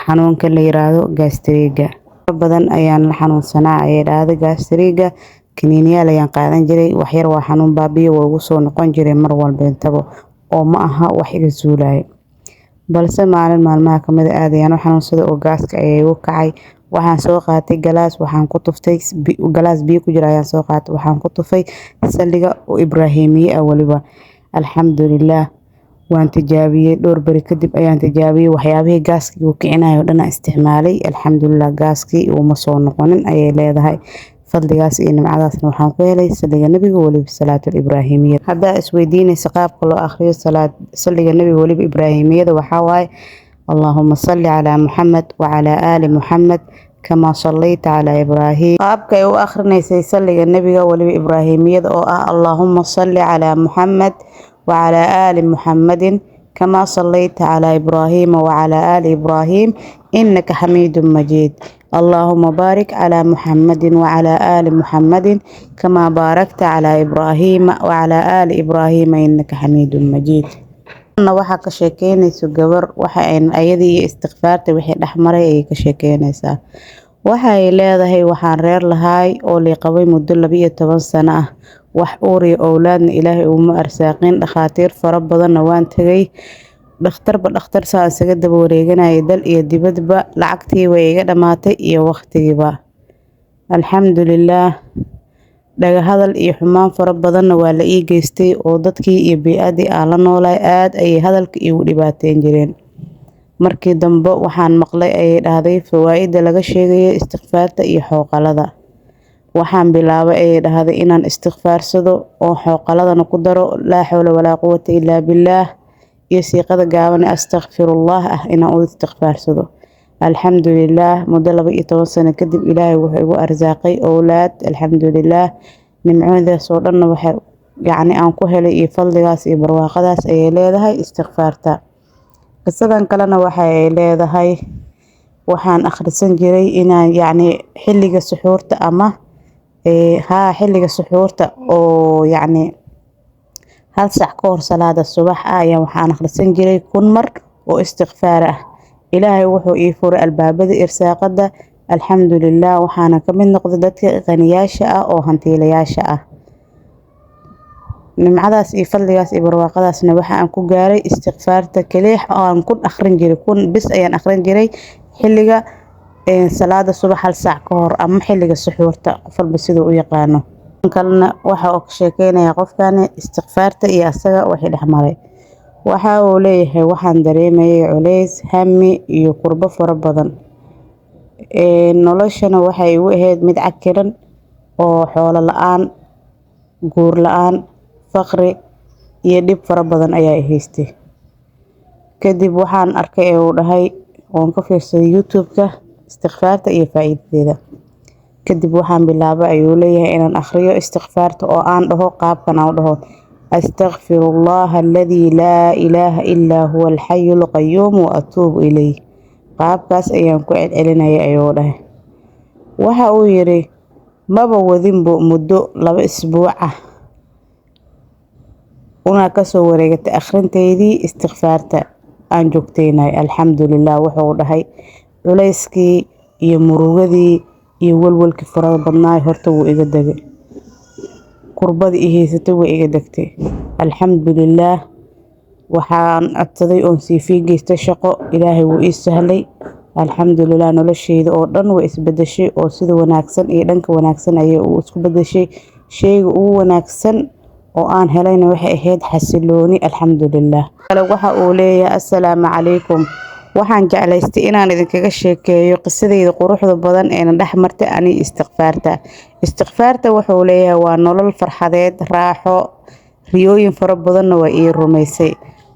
xanuunka la yiraahdo gastriga. Badan ayaan la xanuunsanaa," ayay dhahday. "Gastriga kaniiniyaal ayaan qaadan jiray, waxyar waa xanuun baabiyo, waa ugu soo noqon jiray mar walba intaba, oo ma aha wax iga suulayo. Balse maalin maalmaha kamid ah aad ayaan u xanuunsaday oo gaaska ayaa igu kacay. Waxaan soo qaatay galaas, waxaan ku tuftay galaas biyo ku jira ayaan soo qaatay, waxaan ku tufay saliga oo Ibraahimiye ah waliba. Alxamdulilaah, waan tijaabiyey. Dhowr beri kadib ayaan tijaabiyey waxyaabihii gaaskii uu kicinayo oo dhan aan isticmaalay. Alxamdulilah, gaaskii uuma soo noqonin," ayay leedahay. "Fadligaas iyo nimcadaasna waxaan ku helay saliga nebiga, weliba Salaatul Ibraahimiya." Haddaa isweydiinaysa qaabka loo akhriyo saliga nebiga weliba Ibraahimiyada, waxaa waaye: Allaahuma salli calaa Muxamed wacalaa aali Muxamed kamaa sallayta calaa Ibraahim. Qaabka ay u akhrinaysay saliga nebiga weliba Ibraahimiyada oo ah: Allaahuma salli calaa Muxamed wacalaa aali Muxamedin kamaa sallayta calaa Ibraahiima wacalaa aali Ibraahim innaka xamiidun majiid. Allaahuma baarik calaa Muxamedin wacalaa aali Muxamedin kamaa baarakta calaa Ibraahiima wacalaa aali Ibraahiima innaka xamiidun majiid. Waxaa ka sheekeynayso gabar, waxa ay ayadii iyo istikfaarta wixii dhexmaray ayay ka sheekeynaysaa. Waxa ay leedahay: "Waxaan reer lahaay oo lii qabay muddo 12 sano ah. Wax uur iyo owlaadna Ilaahay uuma arsaaqin. Dhakhaatiir fara badanna waan tagay, dhakhtarba dhakhtar saa isaga daba wareeganayay, dal iyo dibadba. Lacagtii way iga dhamaatay iyo waqtigiiba. Alxamdulilaah, dhaga hadal iyo xumaan fara badanna waa la ii geystay, oo dadkii iyo bey-addii aan la noolaay aad ayay hadalka iigu dhibaateyn jireen. Markii dambe waxaan maqlay," ayay dhahday, "fawaa'ida laga sheegayo istikfaarta iyo xooqalada. Waxaan bilaabay," ayay dhahday, "inaan istikfaarsado oo xooqaladana ku daro, laa xawla walaa quwata illaa billaah. Iyo siiqada gaaban ee astakfirullah ah inaan u istikfaarsado. Alxamdulilaah, muddo 12 sano kadib Ilaahay wuxuu igu arsaaqay owlaad. Alxamdulilaah, nimcadaas oo dhanna waxay yacni aan ku helay iyo fadligaas iyo barwaaqadaas ayay leedahay istikfaarta. Qisadan kalena waxa ay leedahay, waxaan akhrisan jiray inaan yacni xilliga suxuurta ama haa, xilliga suxuurta oo yacni hal sac ka hor salaada subax ah ayaan waxaan akhrisan jiray 1000 mar oo istikfaar ah. Ilaahay wuxuu ii furay albaabada irsaaqada. Alxamdulilah, waxaana ka mid noqday dadka qaniyaasha ah oo hantiilayaasha ah. Nimcadaas iyo fadligaas iyo barwaaqadaasna waxa aan ku gaaray istikfaarta kaliya oo aan 1000 akhrin jiray. 1000 bis ayaan akhrin jiray xilliga salaada subax hal saac ka hor ama xilliga suxuurta, qof walba siduu u yaqaano. Kalena waxa uu ka sheekeynaya qofkani istikfaarta iyo asaga wixii dhexmaray. Waxa uu leeyahay, waxaan dareemayay culays, hami iyo kurbo fara badan. Noloshana waxay igu ahayd mid cakiran oo xoolo la-aan, guur la-aan, faqri iyo dhib fara badan ayaa i haystay. Kadib waxaan arkay ee uu dhahay oon ka fiirsaday YouTube-ka istikfaarta iyo faa'iidadeeda. Kadib waxaan bilaabay, ayuu leeyahay, inaan akhriyo istikfaarta oo aan dhaho qaabkan aan u dhaho: astakfirullaha alladii laa ilaaha illaa huwa alxayu alqayuum wa atuubu ilayh. Qaabkaas ayaan ku celcelinaya, ayuu dhahay. Waxa uu yiri, maba wadinbo muddo 2 isbuuc ah una kasoo wareegatay akhrinteydii istikfaarta aan joogteynay. Alxamdulilah, wuxuu dhahay, culayskii iyo murugadii iyo walwalkii farada badnaay horta wuu iga degay, kurbadii i haysatay way iga degtay. Alxamdulilah, waxaan codsaday oon CV geystay shaqo, Ilaahay wuu ii sahlay. Alxamdulilah, nolosheyda oo dhan way isbedeshay oo sida wanaagsan iyo dhanka wanaagsan ayay u isku bedeshay. Sheyga ugu wanaagsan oo aan helayna waxay ahayd xasilooni. Alxamdulilah. Waxa uu leeyahay, assalaamu calaykum, waxaan jeclaystay inaan idinkaga sheekeeyo qisadeyda quruxda badan eena dhex martay ani istikfaarta. Istikfaarta, wuxuu leeyahay, waa nolol farxadeed, raaxo, riyooyin fara badanna waa ii rumaysay.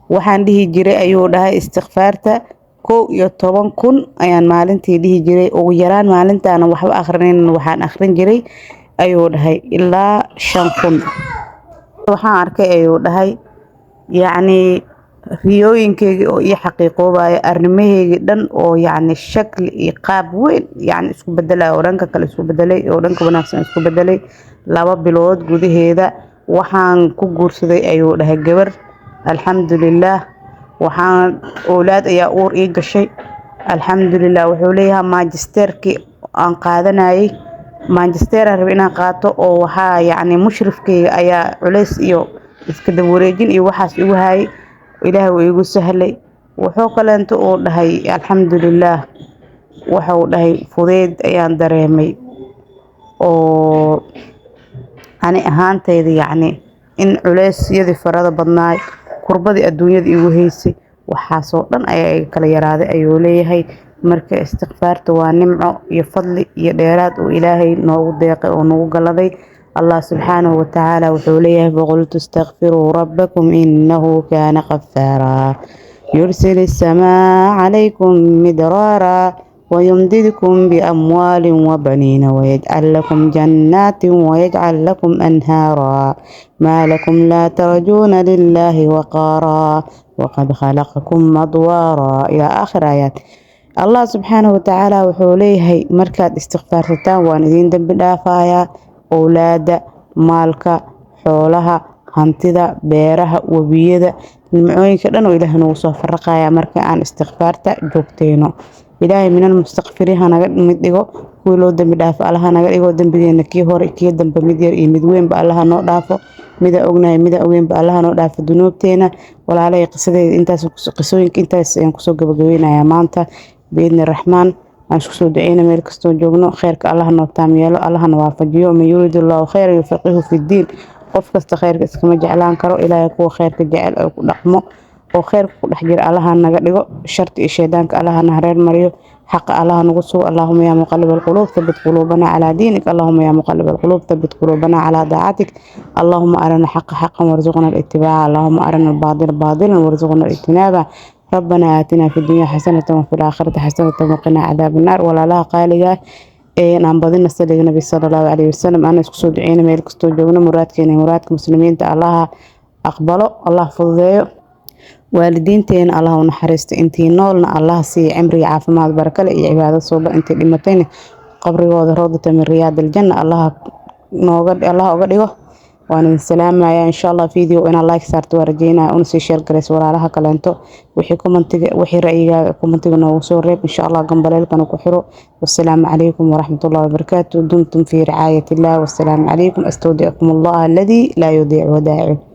Waxaan dhihi jiray, ayuu dhahay, istikfaarta 11,000 ayaan maalintii dhihi jiray ugu yaraan. Maalintaanan waxba akhrinin waxaan akhrin jiray, ayuu dhahay, ilaa 5000. Waxaan arkay, ayuu dhahay, yacni riyooyinkeygii oo ii xaqiiqoobaya, arrimaheygii dhan oo yacni shakli iyo qaab weyn yacni isku bedelaya oo dhanka kale isku bedelay oo dhanka wanaagsan isku bedelay. 2 bilood gudaheeda waxaan ku guursaday, ayuu dhahay, gabar. Alxamdulilah, waxaan owlaad ayaa uur ii gashay. Alxamdulilah, wuxuu leeyahay, maajisteerkii aan qaadanayay, magister aan rabay inaan qaato oo waxaa yacni mushrifkeyga ayaa culays iyo iska daba wareejin iyo waxaas igu hayay, Ilaahay wuu igu sahlay. Wuxuu kaleento uu dhahay, alxamdulilah, wuxuu dhahay, fudeyd ayaan dareemay oo ani ahaanteyda yacni in culeysyadii farada badnaay, kurbadii adduunyada igu haysay, waxaasoo dhan ayaa iga kala yaraaday, ayuu leeyahay. Marka istikfaarta waa nimco iyo fadli iyo dheeraad uu Ilaahay noogu deeqay oo nagu galaday. Allah subxaanahu watacaala wuxuu leeyahay: faqultu istakfiruu rabbakum innahu kaana qafaaraa yursil السماء عليكم مدرارا ويمددكم بأموال وبنين ويجعل لكم جنات ويجعل لكم أنهارا ما لكم لا ترجون لله وقارا وقد خلقكم أطوارا، إلى آخر آيات. Allah subxaanahu watacaala wuxuu leeyahay, markaad istikfaarsataan waan idiin dambi dhaafayaa. Owlaada, maalka, xoolaha, hantida, beeraha, webiyada, nimcooyinka dhan oo Ilaahay nagu soo faraqaya marka aan istikfaarta joogteyno. Ilaahay minal mustakfiriin ha naga mid dhigo, kuwii loo dambi dhaafo Allaha naga dhigo. Dambigeena kii hore, kii dambe, mid yar iyo mid weynba Allaha noo dhaafo, mida ognahay, mida ogeynba Allaha noo dhaafo dunuubteena. Walaalahay, qisadeeda intaas, qisooyinka intaas ayaan kusoo gabagabeynayaa maanta biidni Raxmaan. Aan isku soo duceyna meel kastoo joogno. Kheyrka Allaha noo taam yeelo, Allahana waafajiyo. Man yuriid Allahu khayra yufaqihu fi diin. Qof kasta kheyrka iskama jeclaan karo. Ilaahay kuwa kheyrka jecel oo ku dhaqmo Oo kheyrka ku dhex jira Allaha naga dhigo, sharta iyo shaydaanka Allaha na hareer mariyo, xaqa Allaha nagu sugo. Allahuma yaa muqalib alquluub, thabbit quluubana calaa diinik. Allahuma yaa muqalib alquluub, thabbit quluubana calaa daacatik. Allahuma arina xaqa xaqan warzuqna alitibaaca. Allahuma arina albaadila baadilan warzuqna alijtinaaba. ربنا آتنا في الدنيا حسنة وفي الآخرة حسنة وقنا عذاب النار. Walaalaha qaaliga ah, aan badina saliga Nabi sala Allahu calayhi wasalam. Aan isku soo duceyna meel kastoo joogno. Muraadkeena iyo muraadka muslimiinta Allaha aqbalo, Allah fududeeyo. Waalidiinteena Allah u naxariisto, intii noolna Allah siiya cimriga, caafimaad, barakale iyo cibaado suuban. Intii dhimatayna qabrigooda rawdata min riyaad aljanna Allah nooga, Allah uga dhigo. Waan idin salaamaya. Insha Allah video inaad like saarto waa rajeynaya, una sii share garayso walaalaha kaleento. Wixii commentiga, wixii ra'yigaaga commentiga noogu soo reeb. Insha Allah gambaleelkana ku xiro. Wassalaamu calaykum waraxmatullahi wabarakaatu. Dumtum fii ricaayat illah. Wassalaamu calaykum. Astawdicukum Allah alladii laa yudiicu wadaa'icu.